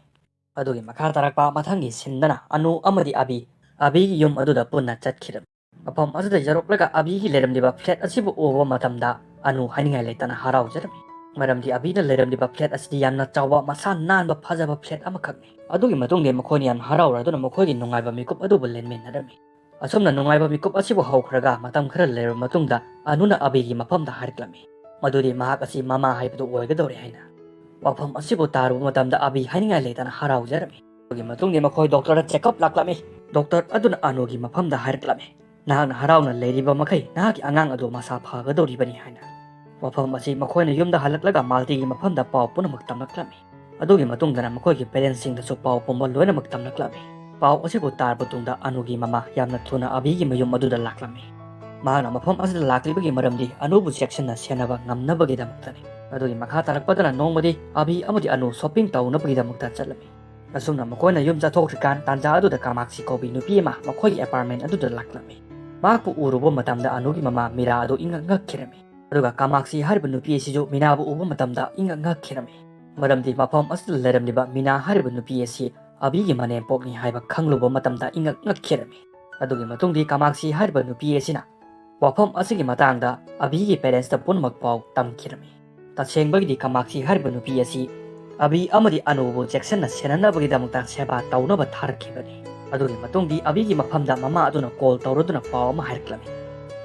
ꯑꯗꯨꯒꯤ ꯃꯈꯥ ꯇꯥꯔꯛꯄ ꯃꯊꯪꯒꯤ ꯁꯤꯟꯗꯅ ꯑꯅꯨ ꯑꯃꯗꯤ ꯑꯕꯤ, ꯑꯕꯤꯒꯤ ꯌꯨꯝ ꯑꯗꯨꯗ ꯄꯨꯟꯅ ꯆꯠꯈꯤꯔꯝꯃꯤ꯫ ꯃꯐꯝ ꯑꯗꯨꯗ ꯌꯧꯔꯛꯂꯒ ꯑꯕꯤꯒꯤ ꯂꯩꯔꯝꯂꯤꯕ ꯐ꯭ꯂꯦꯠ ꯑꯁꯤꯕꯨ ꯎꯕ ꯃꯇꯝꯗ ꯑꯅꯨ ꯍꯥꯏꯅꯤꯡꯉꯥꯏ ꯂꯩꯇꯅ ꯍꯔꯥꯎꯖꯔꯝꯃꯤ꯫ ꯃꯔꯝꯗꯤ ꯑꯕꯤꯅ ꯂꯩꯔꯝꯂꯤꯕ ꯐ꯭ꯂꯦꯠ ꯑꯁꯤꯗꯤ ꯌꯥꯝꯅ ꯆꯥꯎꯕ, ꯃꯁꯥ ꯅꯥꯟꯕ, ꯐꯖꯕ ꯐ꯭ꯂꯦꯠ ꯑꯃꯈꯛꯅꯤ꯫ ꯑꯗꯨꯒꯤ ꯃꯇꯨꯡꯗ ꯃꯈꯣꯏꯅ ꯌꯥꯝ ꯍꯔꯥꯎꯔꯗꯨꯅ ꯃꯈꯣꯏꯒꯤ ꯅꯨꯡꯉꯥꯏꯕ ꯃꯤꯀꯨꯞ ꯑꯗꯨꯕꯨ ꯂꯦꯟꯃꯤꯟꯅꯔꯝꯃꯤ꯫ ꯑꯁꯨꯝꯅ ꯅꯨꯡꯉꯥꯏꯕ ꯃꯤꯀꯨꯞ ꯑꯁꯤꯕꯨ ꯍꯧꯈ꯭ꯔꯒ ꯃꯇꯝ ꯈꯔ ꯂꯩꯔꯕ ꯃꯇꯨꯡꯗ ꯑꯅꯨꯅ ꯑꯕꯤꯒꯤ ꯃꯐꯝꯗ ꯍꯥꯏꯔꯛꯂꯝꯃꯤ, ꯃꯗꯨꯗꯤ ꯃꯍꯥꯛ ꯑꯁꯤ ꯃꯃꯥ ꯍꯥꯏꯕꯗꯨ ꯑꯣꯏꯒꯗꯧꯔꯦ ꯍꯥꯏꯅ꯫ ꯋꯥꯐꯝ ꯑꯁꯤꯕꯨ ꯇꯥꯔꯨꯕ ꯃꯇꯝꯗ ꯑꯕꯤ ꯍꯥꯏꯅꯤꯡꯉꯥꯏ ꯂꯩꯇꯅ ꯍꯔꯥꯎꯖꯔꯝꯃꯤ꯫ ꯑꯗꯨꯒꯤ ꯃꯇꯨꯡꯗ ꯃꯈꯣꯏ ꯗꯣꯛꯇꯔꯗ ꯆꯦꯛꯑꯞ ꯂꯥꯛꯂꯝꯃꯤ꯫ ꯗꯣꯛꯇꯔ ꯑꯗꯨꯅ ꯑꯅꯨꯒꯤ ꯃꯐꯝꯗ ꯍꯥꯏꯔꯛꯂꯝꯃꯤ, "ꯅꯍꯥꯛꯅ ꯍꯔꯥꯎꯅ ꯂꯩꯔꯤꯕ ꯃꯈꯩ ꯅꯍꯥꯛꯀꯤ ꯑꯉꯥꯡ ꯑꯗꯨ ꯃꯁꯥ ꯐꯒꯗꯧꯔꯤꯕꯅꯤ" ꯍꯥꯏꯅ꯫ ꯋꯥꯐꯝ ꯑꯁꯤ ꯃꯈꯣꯏꯅ ꯌꯨꯝꯗ ꯍꯜꯂꯛꯂꯒ ꯃꯥꯜꯇꯤꯒꯤ ꯃꯐꯝꯗ ꯄꯥꯎ ꯄꯨꯝꯅꯃꯛ ꯇꯝꯂꯛꯂꯝꯃꯤ꯫ ꯑꯗꯨꯒꯤ ꯃꯇꯨꯡꯗꯅ ꯃꯈꯣꯏꯒꯤ ꯄꯦꯔꯦꯟꯁꯁꯤꯡꯗꯁꯨ ꯄꯥꯎ ꯄꯨꯝꯕ ꯂꯣꯏꯅꯃꯛ ꯇꯝꯂꯛꯂꯝꯃꯤ꯫ ꯄꯥꯎ ꯑꯁꯤꯕꯨ ꯇꯥꯔꯕ ꯇꯨꯡꯗ ꯑꯅꯨꯒꯤ ꯃꯃꯥ ꯌꯥꯝꯅ ꯊꯨꯅ ꯑꯕꯤꯒꯤ ꯃꯌꯨꯝ ꯑꯗꯨꯗ ꯂꯥꯛꯂꯝꯃꯤ꯫ ꯃꯍꯥꯛꯅ ꯃꯐꯝ ꯑꯁꯤꯗ ꯂꯥꯛꯂꯤꯕꯒꯤ ꯃꯔꯝꯗꯤ ꯑꯅꯨꯕꯨ ꯆꯦꯛꯁꯤꯟꯅ ꯁꯦꯟꯅꯕ ꯉꯝꯅꯕꯒꯤꯗꯃꯛꯇꯅꯤ꯫ ꯑꯗꯨꯒꯤ ꯃꯈꯥ ꯇꯥꯔꯛꯄꯗꯅ ꯅꯣꯡꯃꯗꯤ ꯑꯕꯤ ꯑꯃꯗꯤ ꯑꯅꯨ ꯁꯣꯄꯤꯡ ꯇꯧꯅꯕꯒꯤꯗꯃꯛꯇ ꯆꯠꯂꯝꯃꯤ꯫ ꯑꯁꯨꯝꯅ ꯃꯈꯣꯏꯅ ꯌꯨꯝ ꯆꯠꯊꯣꯛꯇ꯭ꯔꯤꯀꯥꯟ ꯇꯥꯟꯖꯥ ꯑꯗꯨꯗ ꯀꯥꯃꯥꯛꯁꯤ ꯀꯧꯕꯤ ꯅꯨꯄꯤ ꯑꯃ ꯃꯈꯣꯏꯒꯤ ꯑꯦꯄꯥꯔꯠꯃꯦꯟ ꯑꯗꯨꯗ ꯂꯥꯛꯂꯝꯃꯤ꯫ ꯃꯍꯥꯛꯄꯨ ꯎꯔꯨꯕ ꯃꯇꯝꯗ ꯑꯅꯨꯒꯤ ꯃꯃꯥ ꯃꯤꯔꯥ ꯑꯗꯨ ꯏꯉꯛ ꯉꯛꯈꯤꯔꯝꯃꯤ꯫ ꯑꯗꯨꯒ ꯀꯥꯃꯥꯛꯁꯤ ꯍꯥꯏꯔꯤꯕ ꯅꯨꯄꯤ ꯑꯁꯤꯁꯨ ꯃꯤꯅꯥꯕꯨ ꯎꯕ ꯃꯇꯝꯗ ꯏꯉꯛ ꯉꯛꯈꯤꯔꯝꯃꯤ꯫ ꯃꯔꯝꯗꯤ ꯃꯐꯝ ꯑꯁꯤꯗ ꯂꯩꯔꯝꯂꯤꯕ ꯃꯤꯅꯥ ꯍꯥꯏꯔꯤꯕ ꯅꯨꯄꯤ ꯑꯁꯤ ꯑꯕꯤꯒꯤ ꯃꯅꯦꯝꯄꯣꯛꯅꯤ ꯍꯥꯏꯕ ꯈꯪꯂꯨꯕ ꯃꯇꯝꯗ ꯏꯉꯛ ꯉꯛꯈꯤꯔꯝꯃꯤ꯫ ꯑꯗꯨꯒꯤ ꯃꯇꯨꯡꯗꯤ ꯀꯥꯃꯥꯛꯁꯤ ꯍꯥꯏꯔꯤꯕ ꯅꯨꯄꯤ ꯑꯁꯤꯅ ꯋꯥꯐꯝ ꯑꯁꯤꯒꯤ ꯃꯇꯥꯡꯗ ꯑꯕꯤꯒꯤ ꯄꯦꯔꯦꯟꯁꯇ ꯄꯨꯝꯅꯃꯛ ꯄꯥꯎ ꯇꯝꯈꯤꯔꯝꯃꯤ꯫ ꯇꯁꯦꯡꯕꯒꯤꯗꯤ ꯀꯃꯥꯛꯁꯤ ꯍꯥꯏꯔꯤꯕ ꯅꯨꯄꯤ ꯑꯁꯤ ꯑꯕꯤ ꯑꯃꯗꯤ ꯑꯅꯨꯕꯨ ꯆꯦꯛꯁꯤꯟꯅ ꯁꯦꯟꯅꯅꯕꯒꯤꯗꯃꯛꯇ ꯁꯦꯕꯥ ꯇꯧꯅꯕ ꯊꯥꯔꯛꯈꯤꯕꯅꯤ꯫ ꯑꯗꯨꯒꯤ ꯃꯇꯨꯡꯗꯤ ꯑꯕꯤꯒꯤ ꯃꯐꯝꯗ ꯃꯃꯥ ꯑꯗꯨꯅ ꯀꯣꯜ ꯇꯧꯔꯗꯨꯅ ꯄꯥꯎ ꯑꯃ ꯍꯥꯏꯔꯛꯂꯝꯃꯤ꯫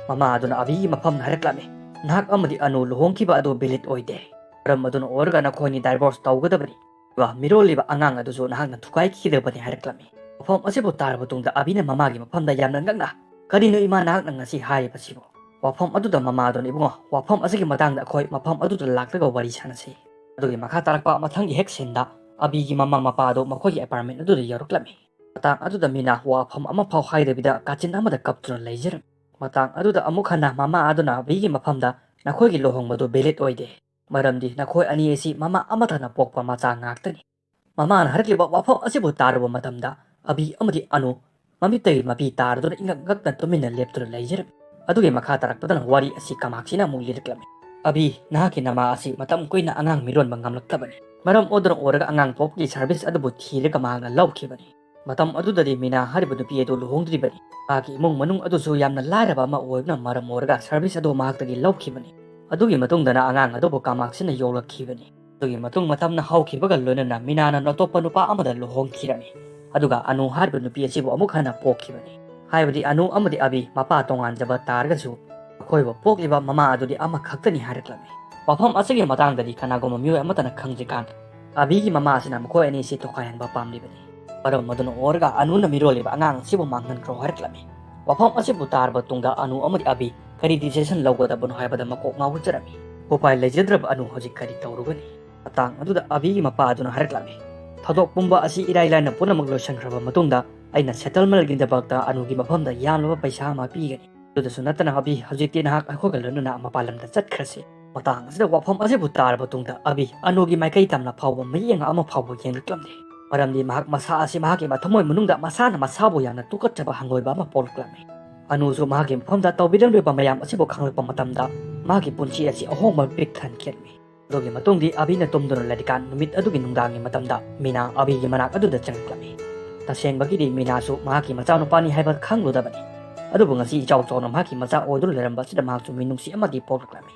ꯃꯃꯥ ꯑꯗꯨꯅ ꯑꯕꯤꯒꯤ ꯃꯐꯝꯗ ꯍꯥꯏꯔꯛꯂꯝꯃꯤ, "ꯅꯍꯥꯛ ꯑꯃꯗꯤ ꯑꯅꯨ ꯂꯨꯍꯣꯡꯈꯤꯕ ꯑꯗꯨ ꯚꯦꯂꯤꯗ ꯑꯣꯏꯗꯦ꯫ ꯃꯔꯝ ꯑꯗꯨꯅ ꯑꯣꯏꯔꯒ ꯅꯈꯣꯏꯅꯤ ꯗꯥꯏꯚꯣꯔꯁ ꯇꯧꯒꯗꯕꯅꯤ꯫ ꯑꯗꯨꯒ ꯃꯤꯔꯣꯜꯂꯤꯕ ꯑꯉꯥꯡ ꯑꯗꯨꯁꯨ ꯅꯍꯥꯛꯅ ꯊꯨꯒꯥꯏꯈꯤꯒꯗꯕꯅꯤ" ꯍꯥꯏꯔꯛꯂꯝꯃꯤ꯫ ꯋꯥꯐꯝ ꯑꯁꯤꯕꯨ ꯇꯥꯔꯕ ꯇꯨꯡꯗ ꯑꯕꯤꯅ ꯃꯃꯥꯒꯤ ꯃꯐꯝꯗ ꯌꯥꯝꯅ ꯉꯛꯅ, "ꯀꯔꯤꯅꯣ ꯏꯃꯥ, ꯅꯍꯥꯛꯅ ꯉꯁꯤ ꯍꯥꯏꯔꯤꯕꯁꯤꯕꯨ?" ꯋꯥꯐꯝ ꯑꯗꯨꯗ ꯃꯃꯥ ꯑꯗꯨꯅ, "ꯏꯕꯨꯡꯉꯣ, ꯋꯥꯐꯝ ꯑꯁꯤꯒꯤ ꯃꯇꯥꯡꯗ ꯑꯩꯈꯣꯏ ꯃꯐꯝ ꯑꯗꯨꯗ ꯂꯥꯛꯂꯒ ꯋꯥꯔꯤ ꯁꯥꯟꯅꯁꯤ"꯫ ꯑꯗꯨꯒꯤ ꯃꯈꯥ ꯇꯥꯔꯛꯄ ꯃꯊꯪꯒꯤ ꯍꯦꯛ ꯁꯤꯟꯗ ꯑꯕꯤꯒꯤ ꯃꯃꯥ ꯃꯄꯥ ꯑꯗꯨ ꯃꯈꯣꯏꯒꯤ ꯑꯦꯄꯥꯔꯠꯃꯦꯟ ꯑꯗꯨꯗ ꯌꯧꯔꯛꯂꯝꯃꯤ꯫ ꯃꯇꯥꯡ ꯑꯗꯨꯗ ꯃꯤꯅꯥ ꯋꯥꯐꯝ ꯑꯃꯐꯥꯎ ꯍꯥꯏꯗꯕꯤꯗ ꯀꯥꯆꯤꯟ ꯑꯃꯗ ꯀꯞꯇꯨꯅ ꯂꯩꯖꯔꯝꯃꯤ꯫ ꯃꯇꯥꯡ ꯑꯗꯨꯗ ꯑꯃꯨꯛ ꯍꯟꯅ ꯃꯃꯥ ꯑꯗꯨꯅ ꯑꯕꯤꯒꯤ ꯃꯐꯝꯗ, "ꯅꯈꯣꯏꯒꯤ ꯂꯨꯍꯣꯡꯕꯗꯨ ꯚꯦꯂꯤꯗ ꯑꯣꯏꯗꯦ, ꯃꯔꯝꯗꯤ ꯅꯈꯣꯏ ꯑꯅꯤ ꯑꯁꯤ ꯃꯃꯥ ꯑꯃꯠꯇꯅ ꯄꯣꯛꯄ ꯃꯆꯥ ꯉꯥꯛꯇꯅꯤ"꯫ ꯃꯃꯥꯅ ꯍꯥꯏꯔꯛꯂꯤꯕ ꯋꯥꯐꯝ ꯑꯁꯤꯕꯨ ꯇꯥꯔꯨꯕ ꯃꯇꯝꯗ ꯑꯕꯤ ꯑꯃꯗꯤ ꯑꯅꯨ ꯃꯃꯤꯠꯇꯒꯤ ꯃꯄꯤ ꯇꯥꯔꯗꯨꯅ ꯏꯉꯛ ꯉꯛꯅ ꯇꯨꯃꯤꯟꯅ ꯂꯦꯞꯇꯨꯅ ꯂꯩꯖꯔꯝꯃꯤ꯫ ꯑꯗꯨꯒꯤ ꯃꯈꯥ ꯇꯥꯔꯛꯄꯗꯅ ꯋꯥꯔꯤ ꯑꯁꯤ ꯀꯃꯥꯛꯁꯤꯅ ꯑꯃꯨꯛ ꯂꯤꯔꯛꯂꯝꯃꯤ꯫ "ꯑꯕꯤ, ꯅꯍꯥꯛꯀꯤ ꯅꯃꯥ ꯑꯁꯤ ꯃꯇꯝ ꯀꯨꯏꯅ ꯑꯉꯥꯡ ꯃꯤꯔꯣꯟꯕ ꯉꯝꯂꯛꯇꯕꯅꯤ꯫ ꯃꯔꯝ ꯑꯗꯨꯅ ꯑꯣꯏꯔꯒ ꯑꯉꯥꯡ ꯄꯣꯛꯄꯒꯤ ꯁꯥꯔꯚꯤꯁ ꯑꯗꯨꯕꯨ ꯊꯤꯔꯒ ꯃꯍꯥꯛꯅ ꯂꯧꯈꯤꯕꯅꯤ"꯫ ꯃꯇꯝ ꯑꯗꯨꯗꯗꯤ ꯃꯤꯅꯥ ꯍꯥꯏꯔꯤꯕ ꯅꯨꯄꯤ ꯑꯗꯨ ꯂꯨꯍꯣꯡꯗ꯭ꯔꯤꯕꯅꯤ꯫ ꯃꯍꯥꯛꯀꯤ ꯏꯃꯨꯡ ꯃꯅꯨꯡ ꯑꯗꯨꯁꯨ ꯌꯥꯝꯅ ꯂꯥꯏꯔꯕ ꯑꯃ ꯑꯣꯏꯕꯅ ꯃꯔꯝ ꯑꯣꯏꯔꯒ ꯁꯥꯔꯚꯤꯁ ꯑꯗꯨ ꯃꯍꯥꯛꯇꯒꯤ ꯂꯧꯈꯤꯕꯅꯤ꯫ ꯑꯗꯨꯒꯤ ꯃꯇꯨꯡꯗꯅ ꯑꯉꯥꯡ ꯑꯗꯨꯕꯨ ꯀꯃꯥꯛꯁꯤꯅ ꯌꯣꯛꯂꯛꯈꯤꯕꯅꯤ꯫ ꯑꯗꯨꯒꯤ ꯃꯇꯨꯡ ꯃꯇꯝꯅ ꯍꯧꯈꯤꯕꯒ ꯂꯣꯏꯅꯅ ꯃꯤꯅꯥꯅ ꯑꯇꯣꯞꯄ ꯅꯨꯄꯥ ꯑꯃꯗ ꯂꯨꯍꯣꯡꯈꯤꯔꯝꯃꯤ꯫ ꯑꯗꯨꯒ ꯑꯅꯨ ꯍꯥꯏꯔꯤꯕ ꯅꯨꯄꯤ ꯑꯁꯤꯕꯨ ꯑꯃꯨꯛ ꯍꯟꯅ ꯄꯣꯛꯈꯤꯕꯅꯤ꯫ ꯍꯥꯏꯕꯗꯤ ꯑꯅꯨ ꯑꯃꯗꯤ ꯑꯕꯤ ꯃꯄꯥ ꯇꯣꯉꯥꯟꯖꯕ ꯇꯥꯔꯒꯁꯨ ꯑꯩꯈꯣꯏꯕꯨ ꯄꯣꯛꯂꯤꯕ ꯃꯃꯥ ꯑꯗꯨꯗꯤ ꯑꯃꯈꯛꯇꯅꯤ ꯍꯥꯏꯔꯛꯂꯝꯃꯤ꯫ ꯋꯥꯐꯝ ꯑꯁꯤꯒꯤ ꯃꯇꯥꯡꯗꯗꯤ ꯀꯅꯥꯒꯨꯝꯕ ꯃꯤꯑꯣꯏ ꯑꯃꯠꯇꯅ ꯈꯪꯗ꯭ꯔꯤꯀꯥꯟ ꯑꯕꯤꯒꯤ ꯃꯃꯥ ꯑꯁꯤꯅ ꯃꯈꯣꯏ ꯑꯅꯤ ꯑꯁꯤ ꯇꯣꯈꯥꯏꯍꯟꯕ ꯄꯥꯝꯂꯤꯕꯅꯤ꯫ ꯃꯔꯝ ꯑꯗꯨꯅ ꯑꯣꯏꯔꯒ ꯑꯅꯨꯅ ꯃꯤꯔꯣꯜꯂꯤꯕ ꯑꯉꯥꯡ ꯑꯁꯤꯕꯨ ꯃꯥꯡꯍꯟꯈ꯭ꯔꯣ ꯍꯥꯏꯔꯛꯂꯝꯃꯤ꯫ ꯋꯥꯐꯝ ꯑꯁꯤꯕꯨ ꯇꯥꯔꯕ ꯇꯨꯡꯗ ꯑꯅꯨ ꯑꯃꯗꯤ ꯑꯕꯤ ꯀꯔꯤ ꯗꯤꯁꯤꯖꯟ ꯂꯧꯒꯗꯕꯅꯣ ꯍꯥꯏꯕꯗ ꯃꯀꯣꯛ ꯉꯥꯎꯖꯔꯝꯃꯤ꯫ ꯎꯄꯥꯏ ꯂꯩꯖꯗ꯭ꯔꯕ ꯑꯅꯨ ꯍꯧꯖꯤꯛ ꯀꯔꯤ ꯇꯧꯔꯨꯒꯅꯤ? ꯃꯇꯥꯡ ꯑꯗꯨꯗ ꯑꯕꯤꯒꯤ ꯃꯄꯥ ꯑꯗꯨꯅ ꯍꯥꯏꯔꯛꯂꯝꯃꯤ, "ꯊꯧꯗꯣꯛ ꯄꯨꯝꯕ ꯑꯁꯤ ꯏꯔꯥꯏ ꯂꯥꯏꯅ ꯄꯨꯝꯅꯃꯛ ꯂꯣꯏꯁꯤꯟꯈ꯭ꯔꯕ ꯃꯇꯨꯡꯗ ꯑꯩꯅ ꯁꯦꯇꯜꯃꯦꯟꯒꯤꯗꯃꯛꯇ ꯑꯅꯨꯒꯤ ꯃꯐꯝꯗ ꯌꯥꯝꯂꯕ ꯄꯩꯁꯥ ꯑꯃ ꯄꯤꯒꯅꯤ꯫ ꯑꯗꯨꯗꯁꯨ ꯅꯠꯇꯅ ꯑꯕꯤ, ꯍꯧꯖꯤꯛꯇꯤ ꯅꯍꯥꯛ ꯑꯩꯈꯣꯏꯒ ꯂꯣꯏꯅꯅ ꯃꯄꯥꯟ ꯂꯝꯗ ꯆꯠꯈ꯭ꯔꯁꯤ"꯫ ꯃꯇꯥꯡ ꯑꯁꯤꯗ ꯋꯥꯐꯝ ꯑꯁꯤꯕꯨ ꯇꯥꯔꯕ ꯇꯨꯡꯗ ꯑꯕꯤ ꯑꯅꯨꯒꯤ ꯃꯥꯏꯀꯩ ꯇꯝꯅ ꯐꯥꯎꯕ ꯃꯤꯠꯌꯦꯡ ꯑꯃ ꯐꯥꯎꯕ ꯌꯦꯡꯂꯛꯂꯝꯗꯦ꯫ ꯃꯔꯝꯗꯤ ꯃꯍꯥꯛ ꯃꯁꯥ ꯑꯁꯤ ꯃꯍꯥꯛꯀꯤ ꯃꯊꯃꯣꯏ ꯃꯅꯨꯡꯗ ꯃꯁꯥꯅ ꯃꯁꯥꯕꯨ ꯌꯥꯝꯅ ꯇꯨꯀꯠꯆꯕ ꯍꯪꯒꯣꯏꯕ ꯑꯃ ꯄꯣꯛꯂꯛꯂꯝꯃꯤ꯫ ꯑꯅꯨꯁꯨ ꯃꯍꯥꯛꯀꯤ ꯃꯐꯝꯗ ꯇꯧꯕꯤꯔꯝꯂꯤꯕ ꯃꯌꯥꯝ ꯑꯁꯤꯕꯨ ꯈꯪꯂꯛꯄ ꯃꯇꯝꯗ ꯃꯍꯥꯛꯀꯤ ꯄꯨꯟꯁꯤ ꯑꯁꯤ ꯑꯍꯣꯡꯕ ꯑꯃ ꯄꯤꯛ ꯊꯟꯈꯤꯔꯝꯃꯤ꯫ ꯑꯗꯨꯒꯤ ꯃꯇꯨꯡꯗꯤ ꯑꯕꯤꯅ ꯇꯨꯝꯗꯨꯅ ꯂꯩꯔꯤꯀꯥꯟ ꯅꯨꯃꯤꯠ ꯑꯗꯨꯒꯤ ꯅꯨꯡꯗꯥꯡꯒꯤ ꯃꯇꯝꯗ ꯃꯤꯅꯥ ꯑꯕꯤꯒꯤ ꯃꯅꯥꯛ ꯑꯗꯨꯗ ꯆꯪꯂꯛꯂꯝꯃꯤ꯫ ꯇꯁꯦꯡꯕꯒꯤꯗꯤ ꯃꯤꯅꯥꯁꯨ ꯃꯍꯥꯛꯀꯤ ꯃꯆꯥꯅꯨꯄꯥꯅꯤ ꯍꯥꯏꯕ ꯈꯪꯂꯨꯗꯕꯅꯤ꯫ ꯑꯗꯨꯕꯨ ꯉꯁꯤ ꯏꯆꯥꯎ ꯆꯥꯎꯅ ꯃꯍꯥꯛꯀꯤ ꯃꯆꯥ ꯑꯣꯏꯗꯨꯅ ꯂꯩꯔꯝꯕ ꯑꯁꯤꯗ ꯃꯍꯥꯛꯁꯨ ꯃꯤꯅꯨꯡꯁꯤ ꯑꯃꯗꯤ ꯄꯣꯛꯂꯛꯂꯝꯃꯤ꯫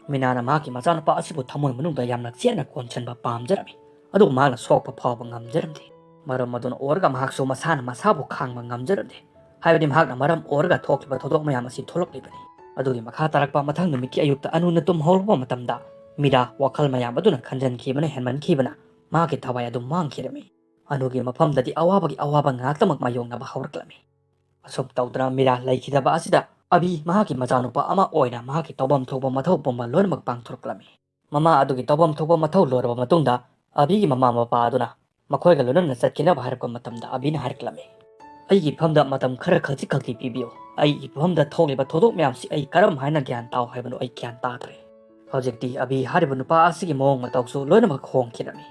ꯃꯤꯅꯥꯅ ꯃꯍꯥꯛꯀꯤ ꯃꯆꯥꯅꯨꯄꯥ ꯑꯁꯤꯕꯨ ꯊꯃꯣꯏ ꯃꯅꯨꯡꯗ ꯌꯥꯝꯅ ꯆꯦꯠꯅ ꯀꯣꯟꯁꯤꯟꯕ ꯄꯥꯝꯖꯔꯝꯃꯤ꯫ ꯑꯗꯨꯕꯨ ꯃꯍꯥꯛꯅ ꯁꯣꯛꯄ ꯐꯥꯎꯕ ꯉꯝꯖꯔꯝꯗꯦ꯫ ꯃꯔꯝ ꯑꯗꯨꯅ ꯑꯣꯏꯔꯒ ꯃꯍꯥꯛꯁꯨ ꯃꯁꯥꯅ ꯃꯁꯥꯕꯨ ꯈꯥꯡꯕ ꯉꯝꯖꯔꯝꯗꯦ꯫ ꯍꯥꯏꯕꯗꯤ ꯃꯍꯥꯛꯅ ꯃꯔꯝ ꯑꯣꯏꯔꯒ ꯊꯣꯛꯂꯤꯕ ꯊꯧꯗꯣꯛ ꯃꯌꯥꯝ ꯑꯁꯤ ꯊꯣꯛꯂꯛꯂꯤꯕꯅꯤ꯫ ꯑꯗꯨꯒꯤ ꯃꯈꯥ ꯇꯥꯔꯛꯄ ꯃꯊꯪ ꯅꯨꯃꯤꯠꯀꯤ ꯑꯌꯨꯛꯇ ꯑꯅꯨꯅ ꯇꯨꯝ ꯍꯧꯔꯛꯄ ꯃꯇꯝꯗ ꯃꯤꯔꯥ ꯋꯥꯈꯜ ꯃꯌꯥꯝ ꯑꯗꯨꯅ ꯈꯟꯖꯟꯈꯤꯕꯅ ꯍꯦꯟꯃꯟꯈꯤꯕꯅ ꯃꯍꯥꯛꯀꯤ ꯊꯋꯥꯏ ꯑꯗꯨ ꯃꯥꯡꯈꯤꯔꯝꯃꯤ꯫ ꯑꯅꯨꯒꯤ ꯃꯐꯝꯗꯗꯤ ꯑꯋꯥꯕꯒꯤ ꯑꯋꯥꯕ ꯉꯥꯛꯇꯃꯛ ꯃꯥꯌꯣꯛꯅꯕ ꯍꯧꯔꯛꯂꯝꯃꯤ꯫ ꯑꯁꯨꯝ ꯇꯧꯗꯨꯅ ꯃꯤꯔꯥ ꯂꯩꯈꯤꯗꯕ ꯑꯁꯤꯗ ꯑꯕꯤ ꯃꯍꯥꯛꯀꯤ ꯃꯆꯥꯅꯨꯄꯥ ꯑꯃ ꯑꯣꯏꯅ ꯃꯍꯥꯛꯀꯤ ꯇꯧꯐꯝ ꯊꯣꯛꯄ ꯃꯊꯧ ꯄꯨꯝꯕ ꯂꯣꯏꯅꯃꯛ ꯄꯥꯡꯊꯣꯔꯛꯂꯝꯃꯤ꯫ ꯃꯃꯥ ꯑꯗꯨꯒꯤ ꯇꯧꯐꯝ ꯊꯣꯛꯄ ꯃꯊꯧ ꯂꯣꯏꯔꯕ ꯃꯇꯨꯡꯗ ꯑꯕꯤꯒꯤ ꯃꯃꯥ ꯃꯄꯥ ꯑꯗꯨꯅ ꯃꯈꯣꯏꯒ ꯂꯣꯏꯅꯅ ꯆꯠꯈꯤꯅꯕ ꯍꯥꯏꯔꯛꯄ ꯃꯇꯝꯗ ꯑꯕꯤꯅ ꯍꯥꯏꯔꯛꯂꯝꯃꯤ, "ꯑꯩꯒꯤ ꯏꯐꯝꯗ ꯃꯇꯝ ꯈꯔ ꯈꯛꯇꯤ ꯈꯛꯇꯤ ꯄꯤꯕꯤꯌꯨ꯫ ꯑꯩꯒꯤ ꯏꯐꯝꯗ ꯊꯣꯛꯂꯤꯕ ꯊꯧꯗꯣꯛ ꯃꯌꯥꯝꯁꯤ ꯑꯩ ꯀꯔꯝ ꯍꯥꯏꯅ ꯒ꯭ꯌꯥꯟ ꯇꯥꯎ ꯍꯥꯏꯕꯅꯣ ꯑꯩ ꯒ꯭ꯌꯥꯟ ꯇꯥꯗ꯭ꯔꯦ"꯫ ꯍꯧꯖꯤꯛꯇꯤ ꯑꯕꯤ ꯍꯥꯏꯔꯤꯕ ꯅꯨꯄꯥ ꯑꯁꯤꯒꯤ ꯃꯑꯣꯡ ꯃꯇꯧꯁꯨ ꯂꯣꯏꯅꯃꯛ ꯍꯣꯡꯈꯤꯔꯝꯃꯤ꯫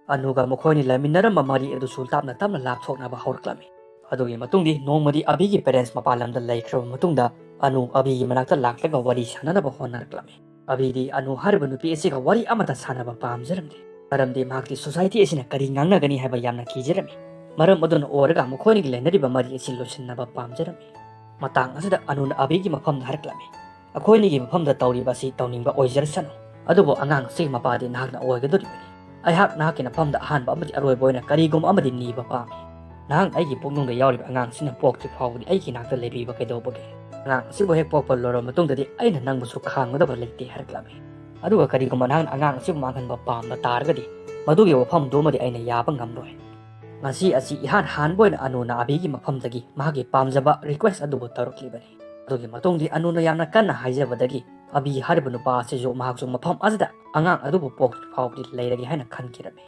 ꯑꯅꯨꯒ ꯃꯈꯣꯏꯅꯤ ꯂꯩꯃꯤꯟꯅꯔꯝꯕ ꯃꯔꯤ ꯑꯗꯨꯁꯨ ꯇꯞꯅ ꯇꯞꯅ ꯂꯥꯞꯊꯣꯛꯅꯕ ꯍꯧꯔꯛꯂꯝꯃꯤ꯫ ꯑꯗꯨꯒꯤ ꯃꯇꯨꯡꯗꯤ ꯅꯣꯡꯃꯗꯤ ꯑꯕꯤꯒꯤ parents ꯃꯄꯥꯟ ꯂꯝꯗ ꯂꯩꯈ꯭ꯔꯕ ꯃꯇꯨꯡꯗ ꯑꯅꯨ ꯑꯕꯤꯒꯤ ꯃꯅꯥꯛꯇ ꯂꯥꯛꯂꯒ ꯋꯥꯔꯤ ꯁꯥꯟꯅꯅꯕ ꯍꯣꯠꯅꯔꯛꯂꯝꯃꯤ꯫ ꯑꯕꯤꯗꯤ ꯑꯅꯨ ꯍꯥꯏꯔꯤꯕ ꯅꯨꯄꯤ ꯑꯁꯤꯒ ꯋꯥꯔꯤ ꯑꯃꯠꯇ ꯁꯥꯟꯅꯕ ꯄꯥꯝꯖꯔꯝꯗꯦ꯫ ꯃꯔꯝꯗꯤ ꯃꯍꯥꯛꯇꯤ society ꯑꯁꯤꯅ ꯀꯔꯤ ꯉꯥꯡꯅꯒꯅꯤ ꯍꯥꯏꯕ ꯌꯥꯝꯅ ꯀꯤꯖꯔꯝꯃꯤ꯫ ꯃꯔꯝ ꯑꯗꯨꯅ ꯑꯣꯏꯔꯒ ꯃꯈꯣꯏꯅꯤꯒꯤ ꯂꯩꯅꯔꯤꯕ ꯃꯔꯤ ꯑꯁꯤ ꯂꯣꯏꯁꯤꯟꯅꯕ ꯄꯥꯝꯖꯔꯝꯃꯤ꯫ ꯃꯇꯥꯡ ꯑꯁꯤꯗ ꯑꯅꯨꯅ ꯑꯕꯤꯒꯤ ꯃꯐꯝꯗ ꯍꯥꯏꯔꯛꯂꯝꯃꯤ, "ꯑꯩꯈꯣꯏꯅꯤꯒꯤ ꯃꯐꯝꯗ ꯇꯧꯔꯤꯕ ꯑꯁꯤ ꯇꯧꯅꯤꯡꯕ ꯑꯣꯏꯖꯔꯁꯅꯨ, ꯑꯗꯨꯕꯨ ꯑꯉꯥꯡꯁꯤꯒꯤ ꯃꯄꯥꯗꯤ ꯅꯍꯥꯛꯅ ꯑꯣꯏꯒꯗꯧꯔꯤꯕꯅꯤ꯫ ꯑꯩꯍꯥꯛ ꯅꯍꯥꯛꯀꯤ ꯅꯐꯝꯗ ꯑꯍꯥꯟꯕ ꯑꯃꯗꯤ ꯑꯔꯣꯏꯕ ꯑꯣꯏꯅ ꯀꯔꯤꯒꯨꯝꯕ ꯑꯃꯗꯤ ꯅꯤꯕ ꯄꯥꯝꯃꯤ꯫ ꯅꯍꯥꯛ ꯑꯩꯒꯤ ꯄꯨꯛꯅꯨꯡꯗ ꯌꯥꯎꯔꯤꯕ ꯑꯉꯥꯡꯁꯤꯅ ꯄꯣꯛꯇ꯭ꯔꯤ ꯐꯥꯎꯕꯗꯤ ꯑꯩꯒꯤ ꯅꯥꯛꯇ ꯂꯩꯕꯤꯕ ꯀꯩꯗꯧꯕꯒꯦ? ꯑꯉꯥꯡ ꯑꯁꯤꯕꯨ ꯍꯦꯛ ꯄꯣꯛꯄ ꯂꯣꯏꯔꯕ ꯃꯇꯨꯡꯗꯗꯤ ꯑꯩꯅ ꯅꯪꯕꯨꯁꯨ ꯈꯥꯡꯒꯗꯕ ꯂꯩꯇꯦ" ꯍꯥꯏꯔꯛꯂꯝꯃꯤ꯫ "ꯑꯗꯨꯒ ꯀꯔꯤꯒꯨꯝꯕ ꯅꯍꯥꯛꯅ ꯑꯉꯥꯡ ꯑꯁꯤꯕꯨ ꯃꯥꯡꯍꯟꯕ ꯄꯥꯝꯕ ꯇꯥꯔꯒꯗꯤ ꯃꯗꯨꯒꯤ ꯋꯥꯐꯝꯗꯨꯃꯗꯤ ꯑꯩꯅ ꯌꯥꯕ ꯉꯝꯂꯣꯏ"꯫ ꯉꯁꯤ ꯑꯁꯤ ꯏꯍꯥꯟ ꯍꯥꯟꯕ ꯑꯣꯏꯅ ꯑꯅꯨꯅ ꯑꯕꯤꯒꯤ ꯃꯐꯝꯗꯒꯤ ꯃꯍꯥꯛꯀꯤ ꯄꯥꯝꯖꯕ request ꯑꯗꯨꯕꯨ ꯇꯧꯔꯛꯂꯤꯕꯅꯤ꯫ ꯑꯗꯨꯒꯤ ꯃꯇꯨꯡꯗꯤ ꯑꯅꯨꯅ ꯌꯥꯝꯅ ꯀꯟꯅ ꯍꯥꯏꯖꯕꯗꯒꯤ ꯑꯕꯤ ꯍꯥꯏꯔꯤꯕ ꯅꯨꯄꯥ ꯑꯁꯤꯁꯨ ꯃꯍꯥꯛꯁꯨ ꯃꯐꯝ ꯑꯁꯤꯗ ꯑꯉꯥꯡ ꯑꯗꯨꯕꯨ ꯄꯣꯛꯇ꯭ꯔꯤ ꯐꯥꯎꯕꯗꯤ ꯂꯩꯔꯒꯦ ꯍꯥꯏꯅ ꯈꯟꯈꯤꯔꯝꯃꯤ꯫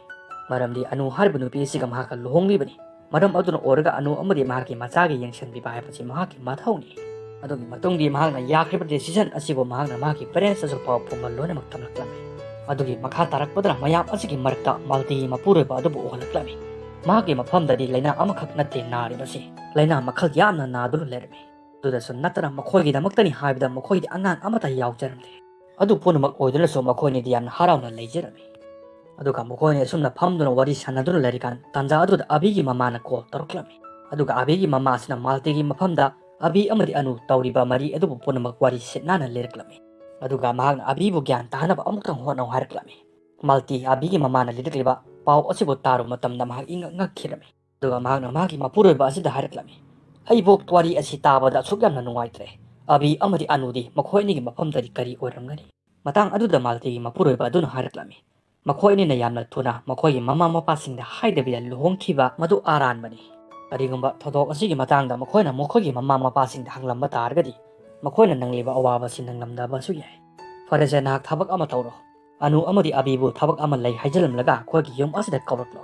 ꯃꯔꯝꯗꯤ ꯑꯅꯨ ꯍꯥꯏꯔꯤꯕ ꯅꯨꯄꯤ ꯑꯁꯤꯒ ꯃꯍꯥꯛꯀ ꯂꯨꯍꯣꯡꯂꯤꯕꯅꯤ꯫ ꯃꯔꯝ ꯑꯗꯨꯅ ꯑꯣꯏꯔꯒ ꯑꯅꯨ ꯑꯃꯗꯤ ꯃꯍꯥꯛꯀꯤ ꯃꯆꯥꯒꯤ ꯌꯦꯡꯁꯤꯟꯕꯤꯕ ꯍꯥꯏꯕꯁꯤ ꯃꯍꯥꯛꯀꯤ ꯃꯊꯧꯅꯤ꯫ ꯑꯗꯨꯒꯤ ꯃꯇꯨꯡꯗꯤ ꯃꯍꯥꯛꯅ ꯌꯥꯈ꯭ꯔꯤꯕ decision ꯑꯁꯤꯕꯨ ꯃꯍꯥꯛꯅ ꯃꯍꯥꯛꯀꯤ parents ꯇꯁꯨ ꯄꯥꯎ ꯄꯨꯝꯕ ꯂꯣꯏꯅꯃꯛ ꯇꯝꯂꯛꯂꯝꯃꯤ꯫ ꯑꯗꯨꯒꯤ ꯃꯈꯥ ꯇꯥꯔꯛꯄꯗꯅ ꯃꯌꯥꯝ ꯑꯁꯤꯒꯤ ꯃꯔꯛꯇ ꯃꯥꯜꯇꯤꯒꯤ ꯃꯄꯨꯔꯣꯏꯕ ꯑꯗꯨꯕꯨ ꯎꯍꯜꯂꯛꯂꯝꯃꯤ꯫ ꯃꯍꯥꯛꯀꯤ ꯃꯐꯝꯗꯗꯤ ꯂꯥꯏꯅꯥ ꯑꯃꯈꯛ ꯅꯠꯇꯦ ꯅꯥꯔꯤꯕꯁꯤ, ꯂꯥꯏꯅꯥ ꯃꯈꯜ ꯌꯥꯝꯅ ꯅꯥꯗꯨꯅ ꯂꯩꯔꯝꯃꯤ꯫ ꯑꯗꯨꯗꯁꯨ ꯅꯠꯇꯅ ꯃꯈꯣꯏꯒꯤꯗꯃꯛꯇꯅꯤ ꯍꯥꯏꯕꯗ ꯃꯈꯣꯏꯗꯤ ꯑꯉꯥꯡ ꯑꯃꯠꯇ ꯌꯥꯎꯖꯔꯝꯗꯦ꯫ ꯑꯗꯨ ꯄꯨꯝꯅꯃꯛ ꯑꯣꯏꯗꯨꯅꯁꯨ ꯃꯈꯣꯏꯅꯤꯗꯤ ꯌꯥꯝꯅ ꯍꯔꯥꯎꯅ ꯂꯩꯖꯔꯝꯃꯤ꯫ ꯑꯗꯨꯒ ꯃꯈꯣꯏꯅꯤ ꯑꯁꯨꯝꯅ ꯐꯝꯗꯨꯅ ꯋꯥꯔꯤ ꯁꯥꯟꯅꯗꯨꯅ ꯂꯩꯔꯤꯀꯥꯟ ꯇꯥꯟꯖꯥ ꯑꯗꯨꯗ ꯑꯕꯤꯒꯤ ꯃꯃꯥꯅ call ꯇꯧꯔꯛꯂꯝꯃꯤ꯫ ꯑꯗꯨꯒ ꯑꯕꯤꯒꯤ ꯃꯃꯥꯁꯤꯅ ꯃꯥꯜꯇꯤꯒꯤ ꯃꯐꯝꯗ ꯑꯕꯤ ꯑꯃꯗꯤ ꯑꯅꯨ ꯇꯧꯔꯤꯕ ꯃꯔꯤ ꯑꯗꯨꯕꯨ ꯄꯨꯝꯅꯃꯛ ꯋꯥꯔꯤ ꯁꯤꯠꯅꯥꯅ ꯂꯤꯔꯛꯂꯝꯃꯤ꯫ ꯑꯗꯨꯒ ꯃꯍꯥꯛꯅ ꯑꯕꯤꯕꯨ ꯒ꯭ꯌꯥꯟ ꯇꯥꯅꯕ ꯑꯃꯨꯛꯇꯪ ꯍꯣꯠꯅꯧ ꯍꯥꯏꯔꯛꯂꯝꯃꯤ꯫ ꯃꯥꯜꯇꯤ ꯑꯕꯤꯒꯤ ꯃꯃꯥꯅ ꯂꯤꯔꯛꯂꯤꯕ ꯄꯥꯎ ꯑꯁꯤꯕꯨ ꯇꯥꯔꯨꯕ ꯃꯇꯝꯗ ꯃꯍꯥꯛ ꯏꯉꯛ ꯉꯛꯈꯤꯔꯝꯃꯤ꯫ ꯑꯗꯨꯒ ꯃꯍꯥꯛꯅ ꯃꯍꯥꯛꯀꯤ ꯃꯄꯨꯔꯣꯏꯕ ꯑꯁꯤꯗ ꯍꯥꯏꯔꯛꯂꯝꯃꯤ, "ꯑꯩꯕꯣꯛ, ꯋꯥꯔꯤ ꯑꯁꯤ ꯇꯥꯕꯗ ꯑꯁꯨꯛ ꯌꯥꯝꯅ ꯅꯨꯡꯉꯥꯏꯇ꯭ꯔꯦ꯫ ꯑꯕꯤ ꯑꯃꯗꯤ ꯑꯅꯨꯗꯤ ꯃꯈꯣꯏ ꯑꯅꯤꯒꯤ ꯃꯐꯝꯗꯗꯤ ꯀꯔꯤ ꯑꯣꯏꯔꯝꯒꯅꯤ?" ꯃꯇꯥꯡ ꯑꯗꯨꯗ ꯃꯥꯜꯇꯤꯒꯤ ꯃꯄꯨꯔꯣꯏꯕ ꯑꯗꯨꯅ ꯍꯥꯏꯔꯛꯂꯝꯃꯤ, "ꯃꯈꯣꯏ ꯑꯅꯤꯅ ꯌꯥꯝꯅ ꯊꯨꯅ ꯃꯈꯣꯏꯒꯤ ꯃꯃꯥ ꯃꯄꯥꯁꯤꯡꯗ ꯍꯥꯏꯗꯕꯤꯗ ꯂꯨꯍꯣꯡꯈꯤꯕ ꯃꯗꯨ ꯑꯔꯥꯟꯕꯅꯤ꯫ ꯀꯔꯤꯒꯨꯝꯕ ꯊꯧꯗꯣꯛ ꯑꯁꯤꯒꯤ ꯃꯇꯥꯡꯗ ꯃꯈꯣꯏꯅ ꯃꯈꯣꯏꯒꯤ ꯃꯃꯥ ꯃꯄꯥꯁꯤꯡꯗ ꯍꯪꯂꯝꯕ ꯇꯥꯔꯒꯗꯤ ꯃꯈꯣꯏꯅ ꯅꯪꯂꯤꯕ ꯑꯋꯥꯕꯁꯤ ꯅꯪꯂꯝꯗꯕꯁꯨ ꯌꯥꯏ꯫ ꯐꯔꯦꯁꯦ, ꯅꯍꯥꯛ ꯊꯕꯛ ꯑꯃ ꯇꯧꯔꯣ꯫ ꯑꯅꯨ ꯑꯃꯗꯤ ꯑꯕꯤꯕꯨ ꯊꯕꯛ ꯑꯃ ꯂꯩ ꯍꯥꯏꯖꯤꯜꯂꯝꯂꯒ ꯑꯩꯈꯣꯏꯒꯤ ꯌꯨꯝ ꯑꯁꯤꯗ ꯀꯧꯔꯛꯂꯣ꯫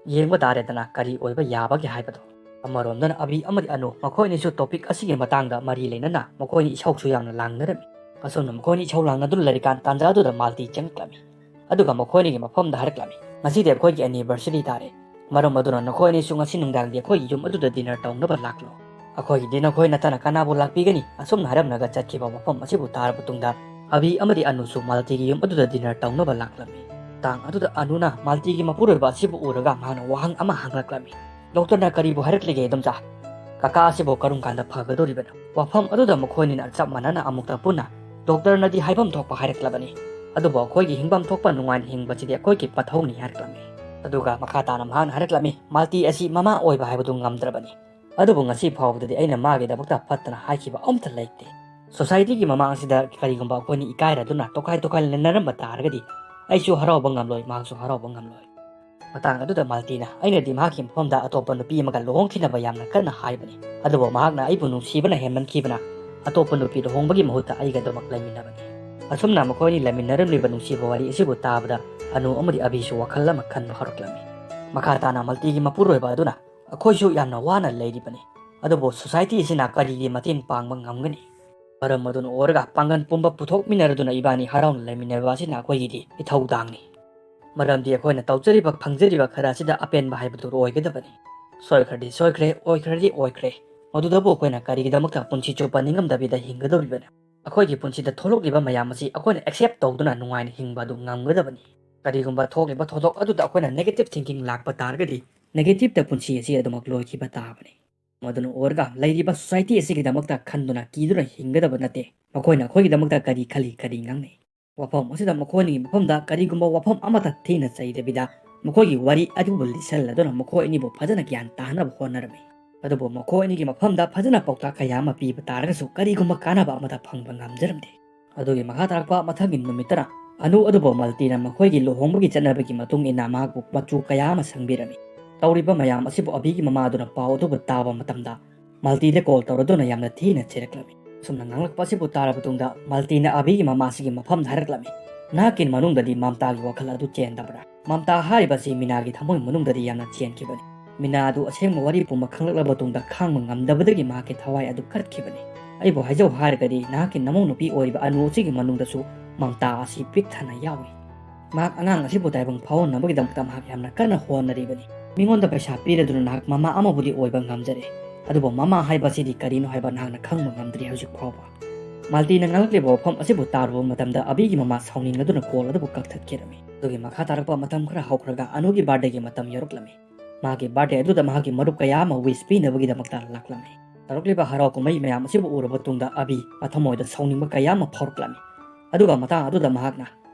ꯌꯦꯡꯕ ꯇꯥꯔꯦꯗꯅ ꯀꯔꯤ ꯑꯣꯏꯕ ꯌꯥꯕꯒꯦ ꯍꯥꯏꯕꯗꯣ꯫" ꯑꯃꯔꯣꯝꯗꯅ ꯑꯕꯤ ꯑꯃꯗꯤ ꯑꯅꯨ ꯃꯈꯣꯏ ꯑꯅꯤꯁꯨ ꯇꯣꯄꯤꯛ ꯑꯁꯤꯒꯤ ꯃꯇꯥꯡꯗ ꯃꯔꯤ ꯂꯩꯅꯅ ꯃꯈꯣꯏꯅꯤ ꯏꯁꯧꯁꯨ ꯌꯥꯝꯅ ꯂꯥꯡꯅꯔꯝꯃꯤ꯫ ꯑꯁꯨꯝꯅ ꯃꯈꯣꯏꯅꯤ ꯏꯁꯧ ꯂꯥꯡꯅꯗꯨꯅ ꯂꯩꯔꯤꯀꯥꯟ ꯇꯥꯟꯖꯥ ꯑꯗꯨꯗ ꯃꯥꯜꯇꯤ ꯆꯪꯂꯛꯂꯝꯃꯤ꯫ ꯑꯗꯨꯒ ꯃꯈꯣꯏꯅꯤꯒꯤ ꯃꯐꯝꯗ ꯍꯥꯏꯔꯛꯂꯝꯃꯤ, "ꯉꯁꯤꯗꯤ ꯑꯩꯈꯣꯏꯒꯤ ꯑꯦꯅꯤꯚꯔꯁꯔꯤ ꯇꯥꯔꯦ꯫ ꯃꯔꯝ ꯑꯗꯨꯅ ꯅꯈꯣꯏ ꯑꯅꯤꯁꯨ ꯉꯁꯤ ꯅꯨꯡꯗꯥꯡꯗꯤ ꯑꯩꯈꯣꯏꯒꯤ ꯌꯨꯝ ꯑꯗꯨꯗ ꯗꯤꯅꯔ ꯇꯧꯅꯕ ꯂꯥꯛꯂꯣ꯫ ꯑꯩꯈꯣꯏꯒꯤꯗꯤ ꯅꯈꯣꯏ ꯅꯠꯇꯅ ꯀꯅꯥꯕꯨ ꯂꯥꯛꯄꯤꯒꯅꯤ?" ꯑꯁꯨꯝꯅ ꯍꯥꯏꯔꯝꯂꯒ ꯆꯠꯈꯤꯕ ꯋꯥꯐꯝ ꯑꯁꯤꯕꯨ ꯇꯥꯔꯕ ꯇꯨꯡꯗ ꯑꯕꯤ ꯑꯃꯗꯤ ꯑꯅꯨꯁꯨ ꯃꯥꯜꯇꯤꯒꯤ ꯌꯨꯝ ꯑꯗꯨꯗ ꯗꯤꯅꯔ ꯇꯧꯅꯕ ꯂꯥꯛꯂꯝꯃꯤ꯫ ꯃꯇꯥꯡ ꯑꯗꯨꯗ ꯑꯅꯨꯅ ꯃꯥꯜꯇꯤꯒꯤ ꯃꯄꯨꯔꯣꯏꯕ ꯑꯁꯤꯕꯨ ꯎꯔꯒ ꯃꯍꯥꯛꯅ ꯋꯥꯍꯪ ꯑꯃ ꯍꯪꯂꯛꯂꯝꯃꯤ, "ꯗꯣꯛꯇꯔꯅ ꯀꯔꯤꯕꯨ ꯍꯥꯏꯔꯛꯂꯤꯒꯦ, ꯏꯗꯣꯝꯆꯥ?" "ꯀꯀꯥ ꯑꯁꯤꯕꯨ ꯀꯔꯝ ꯀꯥꯟꯗ ꯐꯒꯗꯧꯔꯤꯕꯅꯣ?" ꯋꯥꯐꯝ ꯑꯗꯨꯗ ꯃꯈꯣꯏꯅꯤꯅ ꯆꯞ ꯃꯥꯟꯅꯅ ꯑꯃꯨꯛꯇ ꯄꯨꯟꯅ, "ꯗꯣꯛꯇꯔꯅꯗꯤ ꯍꯥꯏꯐꯝ ꯊꯣꯛꯄ ꯍꯥꯏꯔꯛꯂꯕꯅꯤ, ꯑꯗꯨꯕꯨ ꯑꯩꯈꯣꯏꯒꯤ ꯍꯤꯡꯐꯝ ꯊꯣꯛꯄ ꯅꯨꯡꯉꯥꯏꯅ ꯍꯤꯡꯕꯁꯤꯗꯤ ꯑꯩꯈꯣꯏꯒꯤ ꯃꯊꯧꯅꯤ" ꯍꯥꯏꯔꯛꯂꯝꯃꯤ꯫ ꯑꯗꯨꯒ ꯃꯈꯥ ꯇꯥꯅ ꯃꯍꯥꯛꯅ ꯍꯥꯏꯔꯛꯂꯝꯃꯤ, "ꯃꯥꯜꯇꯤ ꯑꯁꯤ ꯃꯃꯥ ꯑꯣꯏꯕ ꯍꯥꯏꯕꯗꯨ ꯉꯝꯗ꯭ꯔꯕꯅꯤ, ꯑꯗꯨꯕꯨ ꯉꯁꯤ ꯐꯥꯎꯕꯗꯗꯤ ꯑꯩꯅ ꯃꯥꯒꯤꯗꯃꯛꯇ ꯐꯠꯇꯅ ꯍꯥꯏꯈꯤꯕ ꯑꯃꯠꯇ ꯂꯩꯇꯦ꯫ ꯁꯣꯁꯥꯏꯇꯤꯒꯤ ꯃꯃꯥꯡꯁꯤꯗ ꯀꯔꯤꯒꯨꯝꯕ ꯑꯩꯈꯣꯏꯅ ꯏꯀꯥꯏꯔꯗꯨꯅ ꯇꯣꯈꯥꯏ ꯇꯣꯈꯥꯏ ꯂꯩꯅꯔꯝꯕ ꯇꯥꯔꯒꯗꯤ ꯑꯩꯁꯨ ꯍꯔꯥꯎꯕ ꯉꯝꯂꯣꯏ, ꯃꯍꯥꯛꯁꯨ ꯍꯔꯥꯎꯕ ꯉꯝꯂꯣꯏ꯫" ꯃꯇꯥꯡ ꯑꯗꯨꯗ ꯃꯥꯜꯇꯤꯅ, "ꯑꯩꯅꯗꯤ ꯃꯍꯥꯛꯀꯤ ꯃꯐꯝꯗ ꯑꯇꯣꯞꯄ ꯅꯨꯄꯤ ꯑꯃꯒ ꯂꯨꯍꯣꯡꯈꯤꯅꯕ ꯌꯥꯝꯅ ꯀꯟꯅ ꯍꯥꯏꯕꯅꯤ, ꯑꯗꯨꯕꯨ ꯃꯍꯥꯛꯅ ꯑꯩꯕꯨ ꯅꯨꯡꯁꯤꯕꯅ ꯍꯦꯟꯃꯟꯈꯤꯕꯅ ꯑꯇꯣꯞꯄ ꯅꯨꯄꯤ ꯂꯨꯍꯣꯡꯕꯒꯤ ꯃꯍꯨꯠꯇ ꯑꯩꯒꯗꯃꯛ ꯂꯩꯃꯤꯟꯅꯕꯅꯤ꯫" ꯑꯁꯨꯝꯅ ꯃꯈꯣꯏꯅꯤ ꯂꯩꯃꯤꯟꯅꯔꯝꯂꯤꯕ ꯅꯨꯡꯁꯤꯕ ꯋꯥꯔꯤ ꯑꯁꯤꯕꯨ ꯇꯥꯕꯗ ꯑꯅꯨ ꯑꯃꯗꯤ ꯑꯕꯤꯁꯨ ꯋꯥꯈꯜ ꯑꯃ ꯈꯟꯕ ꯍꯧꯔꯛꯂꯝꯃꯤ꯫ ꯃꯈꯥ ꯇꯥꯅ ꯃꯥꯜꯇꯤꯒꯤ ꯃꯄꯨꯔꯣꯏꯕ ꯑꯗꯨꯅ, "ꯑꯩꯈꯣꯏꯁꯨ ꯌꯥꯝꯅ ꯋꯥꯅ ꯂꯩꯔꯤꯕꯅꯤ, ꯑꯗꯨꯕꯨ ꯁꯣꯁꯥꯏꯇꯤ ꯑꯁꯤꯅ ꯀꯔꯤꯒꯤ ꯃꯇꯦꯡ ꯄꯥꯡꯕ ꯉꯝꯒꯅꯤ? ꯃꯔꯝ ꯑꯗꯨꯅ ꯑꯣꯏꯔꯒ ꯄꯥꯡꯒꯜ ꯄꯨꯝꯕ ꯄꯨꯊꯣꯛꯃꯤꯟꯅꯔꯗꯨꯅ ꯏꯕꯥꯅꯤ ꯍꯔꯥꯎꯅ ꯂꯩꯃꯤꯟꯅꯕ ꯑꯁꯤꯅ ꯑꯩꯈꯣꯏꯒꯤꯗꯤ ꯏꯊꯧꯗꯥꯡꯅꯤ꯫ ꯃꯔꯝꯗꯤ ꯑꯩꯈꯣꯏꯅ ꯇꯧꯖꯔꯤꯕ ꯐꯪꯖꯔꯤꯕ ꯈꯔ ꯑꯁꯤꯗ ꯑꯄꯦꯟꯕ ꯍꯥꯏꯕꯗꯨ ꯑꯣꯏꯒꯗꯕꯅꯤ꯫ ꯁꯣꯏꯈ꯭ꯔꯗꯤ ꯁꯣꯏꯈ꯭ꯔꯦ, ꯑꯣꯏꯈ꯭ꯔꯗꯤ ꯑꯣꯏꯈ꯭ꯔꯦ꯫ ꯃꯗꯨꯗꯕꯨ ꯑꯩꯈꯣꯏꯅ ꯀꯔꯤꯒꯤꯗꯃꯛꯇ ꯄꯨꯟꯁꯤ ꯆꯨꯞꯄ ꯅꯤꯡꯉꯝꯗꯕꯤꯗ ꯍꯤꯡꯒꯗꯧꯔꯤꯕꯅꯣ? ꯑꯩꯈꯣꯏꯒꯤ ꯄꯨꯟꯁꯤꯗ ꯊꯣꯛꯂꯛꯂꯤꯕ ꯃꯌꯥꯝ ꯑꯁꯤ ꯑꯩꯈꯣꯏꯅ ꯑꯦꯛꯁꯦꯞ ꯇꯧꯗꯨꯅ ꯅꯨꯡꯉꯥꯏꯅ ꯍꯤꯡꯕ ꯑꯗꯨ ꯉꯝꯒꯗꯕꯅꯤ꯫ ꯀꯔꯤꯒꯨꯝꯕ ꯊꯣꯛꯂꯤꯕ ꯊꯧꯗꯣꯛ ꯑꯗꯨꯗ ꯑꯩꯈꯣꯏꯅ ꯅꯦꯒꯦꯇꯤꯚ ꯊꯤꯡꯀꯤꯡ ꯂꯥꯛꯄ ꯇꯥꯔꯒꯗꯤ ꯅꯦꯒꯦꯇꯤꯚꯇ ꯄꯨꯟꯁꯤ ꯑꯁꯤ ꯑꯗꯨꯃꯛ ꯂꯣꯏꯈꯤꯕ ꯇꯥꯕꯅꯤ꯫ ꯃꯗꯨꯅ ꯑꯣꯏꯔꯒ ꯂꯩꯔꯤꯕ ꯁꯣꯁꯥꯏꯇꯤ ꯑꯁꯤꯒꯤꯗꯃꯛꯇ ꯈꯟꯗꯨꯅ ꯀꯤꯗꯨꯅ ꯍꯤꯡꯒꯗꯕ ꯅꯠꯇꯦ꯫ ꯃꯈꯣꯏꯅ ꯑꯩꯈꯣꯏꯒꯤꯗꯃꯛꯇ ꯀꯔꯤ ꯈꯜꯂꯤ, ꯀꯔꯤ ꯉꯥꯡꯅꯩ? ꯋꯥꯐꯝ ꯑꯁꯤꯗ ꯃꯈꯣꯏ ꯑꯅꯤꯒꯤ ꯃꯐꯝꯗ ꯀꯔꯤꯒꯨꯝꯕ ꯋꯥꯐꯝ ꯑꯃꯠꯇ ꯊꯤꯅ ꯆꯩꯗꯕꯤꯗ ꯃꯈꯣꯏꯒꯤ ꯋꯥꯔꯤ ꯑꯗꯨꯕꯨ ꯂꯤꯁꯜꯂꯗꯨꯅ ꯃꯈꯣꯏ ꯑꯅꯤꯕꯨ ꯐꯖꯅ ꯒ꯭ꯌꯥꯟ ꯇꯥꯍꯟꯅꯕ ꯍꯣꯠꯅꯔꯝꯃꯤ꯫ ꯑꯗꯨꯕꯨ ꯃꯈꯣꯏ ꯑꯅꯤꯒꯤ ꯃꯐꯝꯗ ꯐꯖꯅ ꯄꯥꯎꯇꯥꯛ ꯀꯌꯥ ꯑꯃ ꯄꯤꯕ ꯇꯥꯔꯒꯁꯨ ꯀꯔꯤꯒꯨꯝꯕ ꯀꯥꯟꯅꯕ ꯑꯃꯠꯇ ꯐꯪꯕ ꯉꯝꯖꯔꯝꯗꯦ꯫ ꯑꯗꯨꯒꯤ ꯃꯈꯥ ꯇꯥꯔꯛꯄ ꯃꯊꯪꯒꯤ ꯅꯨꯃꯤꯠꯇꯅ ꯑꯅꯨ ꯑꯗꯨꯕꯨ ꯃꯜꯇꯤꯅ ꯃꯈꯣꯏꯒꯤ ꯂꯨꯍꯣꯡꯕꯒꯤ ꯆꯠꯅꯕꯒꯤ ꯃꯇꯨꯡ ꯏꯟꯅ ꯃꯍꯥꯛꯄꯨ ꯃꯆꯨ ꯀꯌꯥ ꯑꯃ ꯁꯪꯕꯤꯔꯝꯃꯤ꯫ ꯇꯧꯔꯤꯕ ꯃꯌꯥꯝ ꯑꯁꯤꯕꯨ ꯑꯕꯤꯒꯤ ꯃꯃꯥꯗꯨꯅ ꯄꯥꯎ ꯑꯗꯨꯕꯨ ꯇꯥꯕ ꯃꯇꯝꯗ ꯃꯜꯇꯤꯗ ꯀꯣꯜ ꯇꯧꯔꯗꯨꯅ ꯌꯥꯝꯅ ꯊꯤꯅ ꯆꯩꯔꯛꯂꯝꯃꯤ꯫ ꯑꯁꯨꯝꯅ ꯉꯥꯡꯂꯛꯄ ꯑꯁꯤꯕꯨ ꯇꯥꯔꯕ ꯇꯨꯡꯗ ꯃꯜꯇꯤꯅ ꯑꯕꯤꯒꯤ ꯃꯃꯥꯁꯤꯒꯤ ꯃꯐꯝꯗ ꯍꯥꯏꯔꯛꯂꯝꯃꯤ, "ꯅꯍꯥꯛꯀꯤ ꯃꯅꯨꯡꯗꯗꯤ ꯃꯝꯇꯥꯒꯤ ꯋꯥꯈꯜ ꯑꯗꯨ ꯆꯦꯟꯗꯕ꯭ꯔꯥ?" ꯃꯝꯇꯥ ꯍꯥꯏꯔꯤꯕ ꯑꯁꯤ ꯃꯤꯅꯥꯒꯤ ꯊꯃꯣꯏ ꯃꯅꯨꯡꯗꯗꯤ ꯌꯥꯝꯅ ꯆꯦꯟꯈꯤꯕꯅꯤ꯫ ꯃꯤꯅꯥ ꯑꯗꯨ ꯑꯁꯦꯡꯕ ꯋꯥꯔꯤ ꯄꯨꯝꯕ ꯈꯪꯂꯛꯂꯕ ꯇꯨꯡꯗ ꯈꯥꯡꯕ ꯉꯝꯗꯕꯗꯒꯤ ꯃꯍꯥꯛꯀꯤ ꯊꯋꯥꯏ ꯑꯗꯨ ꯀꯠꯈꯤꯕꯅꯤ꯫ ꯑꯩꯕꯨ ꯍꯥꯏꯖꯧ ꯍꯥꯏꯔꯒꯗꯤ ꯅꯍꯥꯛꯀꯤ ꯅꯃꯧ ꯅꯨꯄꯤ ꯑꯣꯏꯔꯤꯕ ꯑꯅꯨ ꯑꯁꯤꯒꯤ ꯃꯅꯨꯡꯗꯁꯨ ꯃꯝꯇꯥ ꯑꯁꯤ ꯄꯤꯛ ꯊꯟꯅ ꯌꯥꯎꯔꯤ꯫ ꯃꯍꯥꯛ ꯑꯉꯥꯡ ꯑꯁꯤꯕꯨ ꯇꯥꯏꯕꯪ ꯐꯥꯎꯍꯟꯅꯕꯒꯤꯗꯃꯛꯇ ꯃꯍꯥꯛ ꯌꯥꯝꯅ ꯀꯟꯅ ꯍꯣꯠꯅꯔꯤꯕꯅꯤ꯫ ꯃꯤꯉꯣꯟꯗ ꯄꯩꯁꯥ ꯄꯤꯔꯗꯨꯅ ꯅꯍꯥꯛ ꯃꯃꯥ ꯑꯃꯕꯨꯗꯤ ꯑꯣꯏꯕ ꯉꯝꯖꯔꯦ, ꯑꯗꯨꯕꯨ ꯃꯃꯥ ꯍꯥꯏꯕ ꯑꯁꯤꯗꯤ ꯀꯔꯤꯅꯣ ꯍꯥꯏꯕ ꯅꯍꯥꯛꯅ ꯈꯪꯕ ꯉꯝꯗ꯭ꯔꯤ ꯍꯧꯖꯤꯛ ꯐꯥꯎꯕ꯫ ꯃꯥꯜꯇꯤꯅ ꯉꯥꯡꯂꯛꯂꯤꯕ ꯋꯥꯐꯝ ꯑꯁꯤꯕꯨ ꯇꯥꯔꯨꯕ ꯃꯇꯝꯗ ꯑꯕꯤꯒꯤ ꯃꯃꯥ ꯁꯥꯎꯅꯤꯡꯂꯗꯨꯅ ꯀꯣꯜ ꯑꯗꯨꯕꯨ ꯀꯛꯊꯠꯈꯤꯔꯝꯃꯤ꯫ ꯑꯗꯨꯒꯤ ꯃꯈꯥ ꯇꯥꯔꯛꯄ ꯃꯇꯝ ꯈꯔ ꯍꯧꯈ꯭ꯔꯒ ꯑꯅꯨꯒꯤ ꯕꯥꯔꯗꯦꯒꯤ ꯃꯇꯝ ꯌꯧꯔꯛꯂꯝꯃꯤ꯫ ꯃꯍꯥꯛꯀꯤ ꯕꯥꯔꯗꯦ ꯑꯗꯨꯗ ꯃꯍꯥꯛꯀꯤ ꯃꯔꯨꯞ ꯀꯌꯥ ꯑꯃ ꯋꯤꯁ ꯄꯤꯅꯕꯒꯤꯗꯃꯛꯇ ꯂꯥꯛꯂꯝꯃꯤ꯫ ꯇꯧꯔꯛꯂꯤꯕ ꯍꯔꯥꯎ ꯀꯨꯝꯍꯩ ꯃꯌꯥꯝ ꯑꯁꯤꯕꯨ ꯎꯔꯕ ꯇꯨꯡꯗ ꯑꯕꯤ ꯃꯊꯃꯣꯏꯗ ꯁꯥꯎꯅꯤꯡꯕ ꯀꯌꯥ ꯑꯃ ꯐꯥꯎꯔꯛꯂꯝꯃꯤ꯫ ꯑꯗꯨꯒ ꯃꯇꯥꯡ ꯑꯗꯨꯗ ꯃꯍꯥꯛꯅ,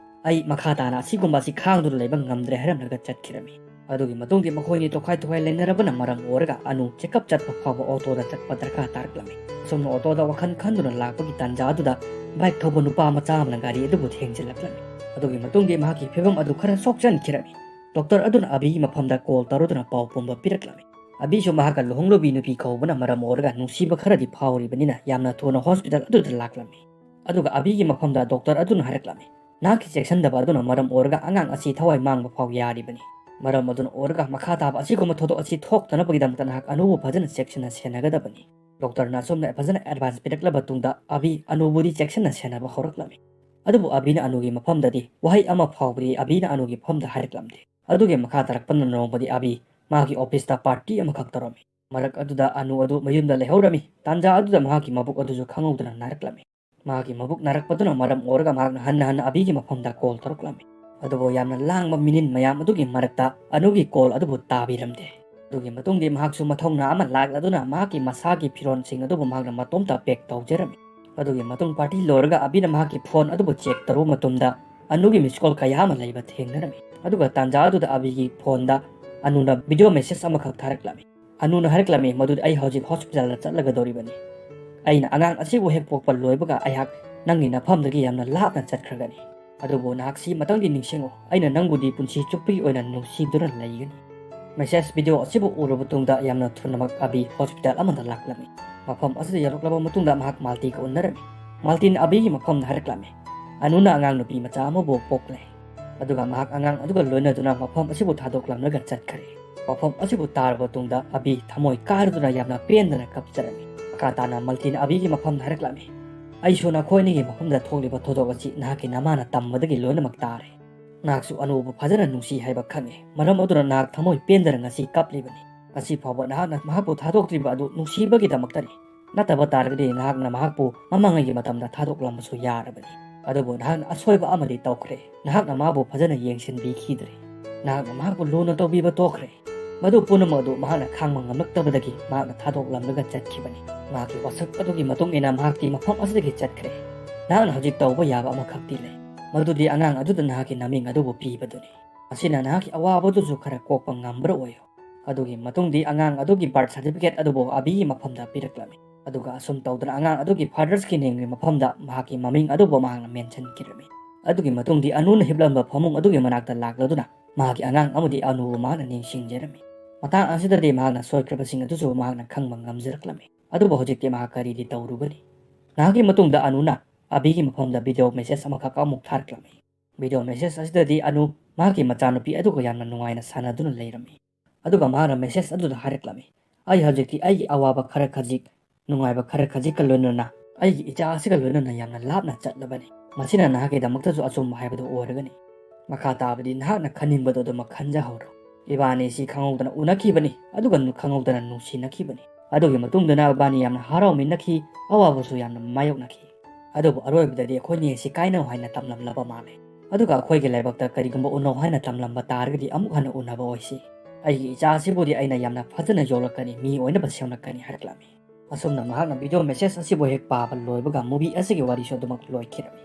"ꯑꯩ ꯃꯈꯥ ꯇꯥꯅ ꯑꯁꯤꯒꯨꯝꯕ ꯑꯁꯤ ꯈꯥꯡꯗꯨꯅ ꯂꯩꯕ ꯉꯝꯗ꯭ꯔꯦ" ꯍꯥꯏꯔꯝꯂꯒ ꯆꯠꯈꯤꯔꯝꯃꯤ꯫ ꯑꯗꯨꯒꯤ ꯃꯇꯨꯡꯗꯤ ꯃꯈꯣꯏꯅꯤ ꯇꯣꯈꯥꯏ ꯇꯣꯈꯥꯏ ꯂꯩꯅꯔꯕꯅ ꯃꯔꯝ ꯑꯣꯏꯔꯒ ꯑꯅꯨ ꯆꯦꯛꯀꯞ ꯆꯠꯄ ꯐꯥꯎꯕ ꯑꯣꯇꯣꯗ ꯆꯠꯄ ꯗꯔꯀꯥꯔ ꯇꯥꯔꯛꯂꯝꯃꯤ꯫ ꯑꯁꯨꯝꯅ ꯑꯣꯇꯣꯗ ꯋꯥꯈꯜ ꯈꯟꯗꯨꯅ ꯂꯥꯛꯄꯒꯤ ꯇꯥꯟꯖꯥ ꯑꯗꯨꯗ ꯕꯥꯏꯛ ꯊꯧꯕ ꯅꯨꯄꯥ ꯃꯆꯥ ꯑꯃꯅ ꯒꯥꯔꯤ ꯑꯗꯨꯕꯨ ꯊꯦꯡꯖꯤꯜꯂꯛꯂꯝꯃꯤ꯫ ꯑꯗꯨꯒꯤ ꯃꯇꯨꯡꯗꯤ ꯃꯍꯥꯛꯀꯤ ꯐꯤꯕꯝ ꯑꯗꯨ ꯈꯔ ꯁꯣꯛꯆꯟꯈꯤꯔꯝꯃꯤ꯫ ꯗꯣꯛꯇꯔ ꯑꯗꯨꯅ ꯑꯕꯤꯒꯤ ꯃꯐꯝꯗ ꯀꯣꯜ ꯇꯧꯔꯗꯨꯅ ꯄꯥꯎ ꯄꯨꯝꯕ ꯄꯤꯔꯛꯂꯝꯃꯤ꯫ ꯑꯕꯤꯁꯨ ꯃꯍꯥꯛꯀ ꯂꯨꯍꯣꯡꯂꯨꯕꯤ ꯅꯨꯄꯤ ꯀꯧꯕꯅ ꯃꯔꯝ ꯑꯣꯏꯔꯒ ꯅꯨꯡꯁꯤꯕ ꯈꯔꯗꯤ ꯐꯥꯎꯔꯤꯕꯅꯤꯅ ꯌꯥꯝꯅ ꯊꯨꯅ ꯍꯣꯁꯄꯤꯇꯥꯜ ꯑꯗꯨꯗ ꯂꯥꯛꯂꯝꯃꯤ꯫ ꯑꯗꯨꯒ ꯑꯕꯤꯒꯤ ꯃꯐꯝꯗ ꯗꯣꯛꯇꯔ ꯑꯗꯨꯅ ꯍꯥꯏꯔꯛꯂꯝꯃꯤ, "ꯅꯍꯥꯛꯀꯤ ꯆꯦꯛꯁꯤꯟꯗꯕ ꯑꯗꯨꯅ ꯃꯔꯝ ꯑꯣꯏꯔꯒ ꯑꯉꯥꯡ ꯑꯁꯤ ꯊꯋꯥꯏ ꯃꯥꯡꯕ ꯐꯥꯎ ꯌꯥꯔꯤꯕꯅꯤ꯫ ꯃꯔꯝ ꯑꯗꯨꯅ ꯑꯣꯏꯔꯒ ꯃꯈꯥ ꯇꯥꯕ ꯑꯁꯤꯒꯨꯝꯕ ꯊꯧꯗꯣꯛ ꯑꯁꯤ ꯊꯣꯛꯇꯅꯕꯒꯤꯗꯃꯛꯇ ꯅꯍꯥꯛ ꯑꯅꯨꯕꯨ ꯐꯖꯅ ꯆꯦꯛꯁꯤꯟꯅ ꯁꯦꯟꯅꯒꯗꯕꯅꯤ"꯫ ꯗꯣꯛꯇꯔꯅ ꯑꯁꯨꯝꯅ ꯐꯖꯅ ꯑꯦꯗꯚꯥꯏꯁ ꯄꯤꯔꯛꯂꯕ ꯇꯨꯡꯗ ꯑꯕꯤ ꯑꯅꯨꯕꯨꯗꯤ ꯆꯦꯛꯁꯤꯟꯅ ꯁꯦꯟꯅꯕ ꯍꯧꯔꯛꯂꯝꯃꯤ꯫ ꯑꯗꯨꯕꯨ ꯑꯕꯤꯅ ꯑꯅꯨꯒꯤ ꯃꯐꯝꯗꯗꯤ ꯋꯥꯍꯩ ꯑꯃ ꯐꯥꯎꯕꯗꯤ ꯑꯕꯤꯅ ꯑꯅꯨꯒꯤ ꯃꯐꯝꯗ ꯍꯥꯏꯔꯛꯂꯝꯗꯦ꯫ ꯑꯗꯨꯒꯤ ꯃꯈꯥ ꯇꯥꯔꯛꯄꯅ ꯅꯣꯡꯃꯗꯤ ꯑꯕꯤ ꯃꯥꯒꯤ ꯑꯣꯐꯤꯁꯇ ꯄꯥꯔꯇꯤ ꯑꯃꯈꯛ ꯇꯧꯔꯝꯃꯤ꯫ ꯃꯔꯛ ꯑꯗꯨꯗ ꯑꯅꯨ ꯑꯗꯨ ꯃꯌꯨꯝꯗ ꯂꯩꯍꯧꯔꯝꯃꯤ꯫ ꯇꯥꯟꯖꯥ ꯑꯗꯨꯗ ꯃꯍꯥꯛꯀꯤ ꯃꯕꯨꯛ ꯑꯗꯨꯁꯨ ꯈꯪꯍꯧꯗꯅ ꯅꯥꯔꯛꯂꯝꯃꯤ꯫ ꯃꯍꯥꯛꯀꯤ ꯃꯕꯨꯛ ꯅꯥꯔꯛꯄꯗꯨꯅ ꯃꯔꯝ ꯑꯣꯏꯔꯒ ꯃꯍꯥꯛꯅ ꯍꯟꯅ ꯍꯟꯅ ꯑꯕꯤꯒꯤ ꯃꯐꯝꯗ ꯀꯣꯜ ꯇꯧꯔꯛꯂꯝꯃꯤ꯫ ꯑꯗꯨꯕꯨ ꯌꯥꯝꯅ ꯂꯥꯡꯕ ꯃꯤꯅꯤꯟ ꯃꯌꯥꯝ ꯑꯗꯨꯒꯤ ꯃꯔꯛꯇ ꯑꯅꯨꯒꯤ ꯀꯣꯜ ꯑꯗꯨꯕꯨ ꯇꯥꯕꯤꯔꯝꯗꯦ꯫ ꯑꯗꯨꯒꯤ ꯃꯇꯨꯡꯗꯤ ꯃꯍꯥꯛꯁꯨ ꯃꯊꯧꯅꯥ ꯑꯃ ꯂꯥꯛꯂꯗꯨꯅ ꯃꯍꯥꯛꯀꯤ ꯃꯁꯥꯒꯤ ꯐꯤꯔꯣꯜꯁꯤꯡ ꯑꯗꯨꯕꯨ ꯃꯍꯥꯛꯅ ꯃꯇꯣꯝꯇ ꯄꯦꯛ ꯇꯧꯖꯔꯝꯃꯤ꯫ ꯑꯗꯨꯒꯤ ꯃꯇꯨꯡ party ꯂꯣꯏꯔꯒ ꯑꯕꯤꯅ ꯃꯍꯥꯛꯀꯤ phone ꯑꯗꯨꯕꯨ check ꯇꯧꯔꯨꯕ ꯃꯇꯝꯗ ꯑꯅꯨꯒꯤ miss call ꯀꯌꯥ ꯑꯃ ꯂꯩꯕ ꯊꯦꯡꯅꯔꯝꯃꯤ꯫ ꯑꯗꯨꯒ ꯇꯥꯟꯖꯥ ꯑꯗꯨꯗ ꯑꯕꯤꯒꯤ phoneꯗ ꯑꯅꯨꯅ video message ꯑꯃꯈꯛ ꯊꯥꯔꯛꯂꯝꯃꯤ꯫ ꯑꯅꯨꯅ ꯍꯥꯏꯔꯛꯂꯝꯃꯤ ꯃꯗꯨꯗꯤ, "ꯑꯩ ꯍꯧꯖꯤꯛ hospitalꯗ ꯆꯠꯂꯒꯗꯧꯔꯤꯕꯅꯤ꯫ ꯑꯩꯅ ꯑꯉꯥꯡ ꯑꯁꯤꯕꯨ ꯍꯦꯛ ꯄꯣꯛꯄ ꯂꯣꯏꯕꯒ ꯑꯩꯍꯥꯛ ꯅꯪꯒꯤ ꯅꯐꯝꯗꯒꯤ ꯌꯥꯝꯅ ꯂꯥꯞꯅ ꯆꯠꯈ꯭ꯔꯒꯅꯤ꯫ ꯑꯗꯨꯕꯨ ꯅꯍꯥꯛꯁꯤ ꯃꯇꯪꯗꯤ ꯅꯤꯡꯁꯤꯡꯉꯨ, ꯑꯩꯅ ꯅꯪꯕꯨꯗꯤ ꯄꯨꯟꯁꯤ ꯆꯨꯞꯄꯒꯤ ꯑꯣꯏꯅ ꯅꯨꯡꯁꯤꯗꯨꯅ ꯂꯩꯒꯅꯤ"꯫ Message video ꯑꯁꯤꯕꯨ ꯎꯔꯕ ꯃꯇꯨꯡꯗ ꯌꯥꯝꯅ ꯊꯨꯅꯃꯛ ꯑꯕꯤ hospital ꯑꯃꯗ ꯂꯥꯛꯂꯝꯃꯤ꯫ ꯃꯐꯝ ꯑꯁꯤꯗ ꯌꯧꯔꯛꯂꯕ ꯃꯇꯨꯡꯗ ꯃꯍꯥꯛ ꯃꯥꯜꯇꯤꯒ ꯎꯅꯔꯝꯃꯤ꯫ ꯃꯥꯜꯇꯤꯅ ꯑꯕꯤꯒꯤ ꯃꯐꯝꯗ ꯍꯥꯏꯔꯛꯂꯝꯃꯤ, "ꯑꯅꯨꯅ ꯑꯉꯥꯡ ꯅꯨꯄꯤ ꯃꯆꯥ ꯑꯃꯕꯨ ꯄꯣꯛꯂꯦ"꯫ ꯑꯗꯨꯒ ꯃꯍꯥꯛ ꯑꯉꯥꯡ ꯑꯗꯨꯒ ꯂꯣꯏꯅꯗꯨꯅ ꯃꯐꯝ ꯑꯁꯤꯕꯨ ꯊꯥꯗꯣꯛꯂꯝꯂꯒ ꯆꯠꯈ꯭ꯔꯦ꯫ ꯋꯥꯐꯝ ꯑꯁꯤꯕꯨ ꯇꯥꯔꯕ ꯃꯇꯨꯡꯗ ꯑꯕꯤ ꯊꯃꯣꯏ ꯀꯥꯏꯔꯗꯨꯅ ꯌꯥꯝꯅ ꯄꯦꯟꯗꯅ ꯀꯞꯆꯔꯝꯃꯤ꯫ ꯃꯈꯥ ꯇꯥꯅ ꯃꯥꯜꯇꯤꯅ ꯑꯕꯤꯒꯤ ꯃꯐꯝꯗ ꯍꯥꯏꯔꯛꯂꯝꯃꯤ, "ꯑꯩꯁꯨ ꯅꯈꯣꯏ ꯑꯅꯤꯒꯤ ꯃꯐꯝꯗ ꯊꯣꯛꯂꯤꯕ ꯊꯧꯗꯣꯛ ꯑꯁꯤ ꯅꯍꯥꯛꯀꯤ ꯅꯃꯥꯅ ꯇꯝꯕꯗꯒꯤ ꯂꯣꯏꯅꯃꯛ ꯇꯥꯔꯦ꯫ ꯅꯍꯥꯛꯁꯨ ꯑꯅꯨꯕꯨ ꯐꯖꯅ ꯅꯨꯡꯁꯤ ꯍꯥꯏꯕ ꯈꯪꯉꯤ꯫ ꯃꯔꯝ ꯑꯗꯨꯅ ꯅꯍꯥꯛ ꯊꯃꯣꯏ ꯄꯦꯟꯗꯅ ꯉꯁꯤ ꯀꯞꯂꯤꯕꯅꯤ꯫ ꯉꯁꯤ ꯐꯥꯎꯕ ꯅꯍꯥꯛꯅ ꯃꯍꯥꯛꯄꯨ ꯊꯥꯗꯣꯛꯇ꯭ꯔꯤꯕ ꯑꯗꯨ ꯅꯨꯡꯁꯤꯕꯒꯤꯗꯃꯛꯇꯅꯤ꯫ ꯅꯠꯇꯕ ꯇꯥꯔꯒꯗꯤ ꯅꯍꯥꯛꯅ ꯃꯍꯥꯛꯄꯨ ꯃꯃꯥꯡꯉꯩꯒꯤ ꯃꯇꯝꯗ ꯊꯥꯗꯣꯛꯂꯝꯕꯁꯨ ꯌꯥꯔꯕꯅꯤ꯫ ꯑꯗꯨꯕꯨ ꯅꯍꯥꯛꯅ ꯑꯁꯣꯏꯕ ꯑꯃꯗꯤ ꯇꯧꯈ꯭ꯔꯦ꯫ ꯅꯍꯥꯛꯅ ꯃꯥꯕꯨ ꯐꯖꯅ ꯌꯦꯡꯁꯤꯟꯕꯤꯈꯤꯗ꯭ꯔꯦ꯫ ꯅꯍꯥꯛꯅ ꯃꯍꯥꯛꯄꯨ ꯂꯨꯅ ꯇꯧꯕꯤꯕ ꯇꯣꯛꯈ꯭ꯔꯦ꯫ ꯃꯗꯨ ꯄꯨꯝꯅꯃꯛ ꯑꯗꯨ ꯃꯍꯥꯛꯅ ꯈꯥꯡꯕ ꯉꯝꯂꯛꯇꯕꯗꯒꯤ ꯃꯍꯥꯛꯅ ꯊꯥꯗꯣꯛꯂꯝꯂꯒ ꯆꯠꯈꯤꯕꯅꯤ꯫ ꯃꯍꯥꯛꯀꯤ ꯋꯥꯁꯛ ꯑꯗꯨꯒꯤ ꯃꯇꯨꯡ ꯏꯟꯅ ꯃꯍꯥꯛꯇꯤ ꯃꯐꯝ ꯑꯁꯤꯗꯒꯤ ꯆꯠꯈ꯭ꯔꯦ꯫ ꯅꯍꯥꯛꯅ ꯍꯧꯖꯤꯛ ꯇꯧꯕ ꯌꯥꯕ ꯑꯃꯈꯛꯇꯤ ꯂꯩ꯫ ꯃꯗꯨꯗꯤ ꯑꯉꯥꯡ ꯑꯗꯨꯗ ꯅꯍꯥꯛꯀꯤ ꯅꯃꯤꯡ ꯑꯗꯨꯕꯨ ꯄꯤꯕꯗꯨꯅꯤ꯫ ꯃꯁꯤꯅ ꯅꯍꯥꯛꯀꯤ ꯑꯋꯥꯕꯗꯨꯁꯨ ꯈꯔ ꯀꯣꯛꯄ ꯉꯝꯕ꯭ꯔꯥ ꯑꯣꯏꯌꯨ"꯫ ꯑꯗꯨꯒꯤ ꯃꯇꯨꯡꯗꯤ ꯑꯉꯥꯡ ꯑꯗꯨꯒꯤ birth certificate ꯑꯗꯨꯕꯨ ꯑꯕꯤꯒꯤ ꯃꯐꯝꯗ ꯄꯤꯔꯛꯂꯝꯃꯤ꯫ ꯑꯗꯨꯒ ꯑꯁꯨꯝ ꯇꯧꯗꯅ ꯑꯉꯥꯡ ꯑꯗꯨꯒꯤ Father's ꯒꯤ ꯅꯦꯝꯒꯤ ꯃꯐꯝꯗ ꯃꯍꯥꯛꯀꯤ ꯃꯃꯤꯡ ꯑꯗꯨꯕꯨ ꯃꯍꯥꯛꯅ mention ꯈꯤꯔꯝꯃꯤ꯫ ꯑꯗꯨꯒꯤ ꯃꯇꯨꯡꯗꯤ ꯑꯅꯨꯅ ꯍꯤꯞꯂꯝꯕ ꯐꯃꯨꯡ ꯑꯗꯨꯒꯤ ꯃꯅꯥꯛꯇ ꯂꯥꯛꯂꯗꯨꯅ ꯃꯍꯥꯛꯀꯤ ꯑꯉꯥꯡ ꯑꯃꯗꯤ ꯑꯅꯨꯕꯨ ꯃꯍꯥꯛꯅ ꯅꯤꯡꯁꯤꯡꯖꯔꯝꯃꯤ꯫ ꯃꯇꯥꯡ ꯑꯁꯤꯗꯗꯤ ꯃꯍꯥꯛꯅ ꯁꯣꯏꯈ꯭ꯔꯕꯁꯤꯡ ꯑꯗꯨꯁꯨ ꯃꯍꯥꯛꯅ ꯈꯪꯕ ꯉꯝꯖꯔꯛꯂꯝꯃꯤ꯫ ꯑꯗꯨꯕꯨ ꯍꯧꯖꯤꯛꯇꯤ ꯃꯍꯥꯛ ꯀꯔꯤꯗꯤ ꯇꯧꯔꯨꯒꯅꯤ? ꯉꯥꯏꯍꯥꯛꯀꯤ ꯃꯇꯨꯡꯗ ꯑꯅꯨꯅ ꯑꯕꯤꯒꯤ ꯃꯐꯝꯗ video message ꯑꯃꯈꯛ ꯑꯃꯨꯛ ꯊꯥꯔꯛꯂꯝꯃꯤ꯫ Video message ꯑꯁꯤꯗꯗꯤ ꯑꯅꯨ ꯃꯍꯥꯛꯀꯤ ꯃꯆꯥꯅꯨꯄꯤ ꯑꯗꯨꯒ ꯌꯥꯝꯅ ꯅꯨꯡꯉꯥꯏꯅ ꯁꯥꯟꯅꯗꯨꯅ ꯂꯩꯔꯝꯃꯤ꯫ ꯑꯗꯨꯒ ꯃꯍꯥꯛꯅ message ꯑꯗꯨꯗ ꯍꯥꯏꯔꯛꯂꯝꯃꯤ, "ꯑꯩ ꯍꯧꯖꯤꯛꯇꯤ ꯑꯩꯒꯤ ꯑꯋꯥꯕ ꯈꯔ ꯈꯖꯤꯛ, ꯅꯨꯡꯉꯥꯏꯕ ꯈꯔ ꯈꯖꯤꯛꯀ ꯂꯣꯏꯅꯅ ꯑꯩꯒꯤ ꯏꯆꯥ ꯑꯁꯤꯒ ꯂꯣꯏꯅꯅ ꯌꯥꯝꯅ ꯂꯥꯞꯅ ꯆꯠꯂꯕꯅꯤ꯫ ꯃꯁꯤꯅ ꯅꯍꯥꯛꯀꯤꯗꯃꯛꯇꯁꯨ ꯑꯆꯨꯝꯕ ꯍꯥꯏꯕꯗꯨ ꯑꯣꯏꯔꯒꯅꯤ꯫ ꯃꯈꯥ ꯇꯥꯕꯗꯤ ꯅꯍꯥꯛꯅ ꯈꯟꯅꯤꯡꯕꯗꯨ ꯑꯗꯨꯃꯛ ꯈꯟꯖꯍꯧꯔꯣ꯫ ꯏꯕꯥꯅꯤꯁꯤ ꯈꯪꯍꯧꯗꯅ ꯎꯅꯈꯤꯕꯅꯤ, ꯑꯗꯨꯒ ꯈꯪꯍꯧꯗꯅ ꯅꯨꯡꯁꯤꯅꯈꯤꯕꯅꯤ꯫ ꯑꯗꯨꯒꯤ ꯃꯇꯨꯡꯗꯅ ꯏꯕꯥꯅꯤ ꯌꯥꯝꯅ ꯍꯔꯥꯎꯃꯤꯟꯅꯈꯤ, ꯑꯋꯥꯕꯁꯨ ꯌꯥꯝꯅ ꯃꯥꯌꯣꯛꯅꯈꯤ꯫ ꯑꯗꯨꯕꯨ ꯑꯔꯣꯏꯕꯗꯗꯤ ꯑꯩꯈꯣꯏꯅꯤ ꯑꯁꯤ ꯀꯥꯏꯅꯧ ꯍꯥꯏꯅ ꯇꯝꯂꯝꯂꯕ ꯃꯥꯜꯂꯦ꯫ ꯑꯗꯨꯒ ꯑꯩꯈꯣꯏꯒꯤ ꯂꯥꯏꯕꯛꯇ ꯀꯔꯤꯒꯨꯝꯕ ꯎꯅꯧ ꯍꯥꯏꯅ ꯇꯝꯂꯝꯕ ꯇꯥꯔꯒꯗꯤ ꯑꯃꯨꯛ ꯍꯟꯅ ꯎꯅꯕ ꯑꯣꯏꯁꯤ꯫ ꯑꯩꯒꯤ ꯏꯆꯥ ꯑꯁꯤꯕꯨꯗꯤ ꯑꯩꯅ ꯌꯥꯝꯅ ꯐꯖꯅ ꯌꯣꯛꯂꯛꯀꯅꯤ, ꯃꯤ ꯑꯣꯏꯅꯕ ꯁꯦꯝꯂꯛꯀꯅꯤ" ꯍꯥꯏꯔꯛꯂꯝꯃꯤ꯫ ꯑꯁꯨꯝꯅ ꯃꯍꯥꯛꯅ video message ꯑꯁꯤꯕꯨ ꯍꯦꯛ ꯄꯥꯕ ꯂꯣꯏꯕꯒ movie ꯑꯁꯤꯒꯤ ꯋꯥꯔꯤꯁꯨ ꯑꯗꯨꯃꯛ ꯂꯣꯏꯈꯤꯔꯝꯃꯤ꯫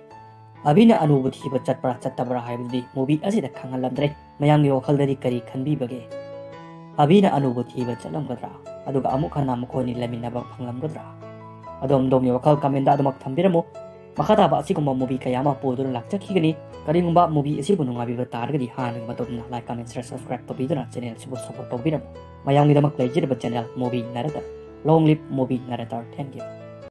ꯑꯕꯤꯅ ꯑꯅꯨꯕꯨ ꯊꯤꯕ ꯆꯠꯄ꯭ꯔꯥ ꯆꯠꯇꯕ꯭ꯔꯥ ꯍꯥꯏꯕꯗꯨꯗꯤ movie ꯑꯁꯤꯗ ꯈꯪꯍꯜꯂꯝꯗ꯭ꯔꯦ꯫ ꯃꯌꯥꯝꯒꯤ ꯋꯥꯈꯜꯗꯗꯤ ꯀꯔꯤ ꯈꯟꯕꯤꯕꯒꯦ? ꯑꯕꯤꯅ ꯑꯅꯨꯕꯨ ꯊꯤꯕ ꯆꯠꯂꯝꯒꯗ꯭ꯔꯥ? ꯑꯗꯨꯒ ꯑꯃꯨꯛ ꯍꯟꯅ ꯃꯈꯣꯏꯅꯤ ꯂꯩꯃꯤꯟꯅꯕ ꯐꯪꯂꯝꯒꯗ꯭ꯔꯥ? ꯑꯗꯣꯝ ꯑꯗꯣꯝꯒꯤ ꯋꯥꯈꯜ comment ꯑꯗꯨꯃꯛ ꯊꯝꯕꯤꯔꯝꯃꯨ꯫ ꯃꯈꯥ ꯇꯥꯕ ꯑꯁꯤꯒꯨꯝꯕ movie ꯀꯌꯥ ꯑꯃ ꯄꯨꯗꯨꯅ ꯂꯥꯛꯆꯈꯤꯒꯅꯤ꯫ ꯀꯔꯤꯒꯨꯝꯕ movie ꯑꯁꯤꯕꯨ ꯅꯨꯡꯉꯥꯏꯕꯤꯕ ꯇꯥꯔꯒꯗꯤ ꯍꯥꯟꯅꯒꯤ ꯃꯇꯧꯗꯨꯅ like, comment, share, subscribe ꯇꯧꯕꯤꯗꯨꯅ channel ꯑꯁꯤꯕꯨ support ꯇꯧꯕꯤꯔꯝꯃꯨ꯫ ꯃꯌꯥꯝꯒꯤꯗꯃꯛ ꯂꯩꯖꯔꯤꯕ channel Movie Narrator꯫ Long live Movie Narrator꯫ Thank you꯫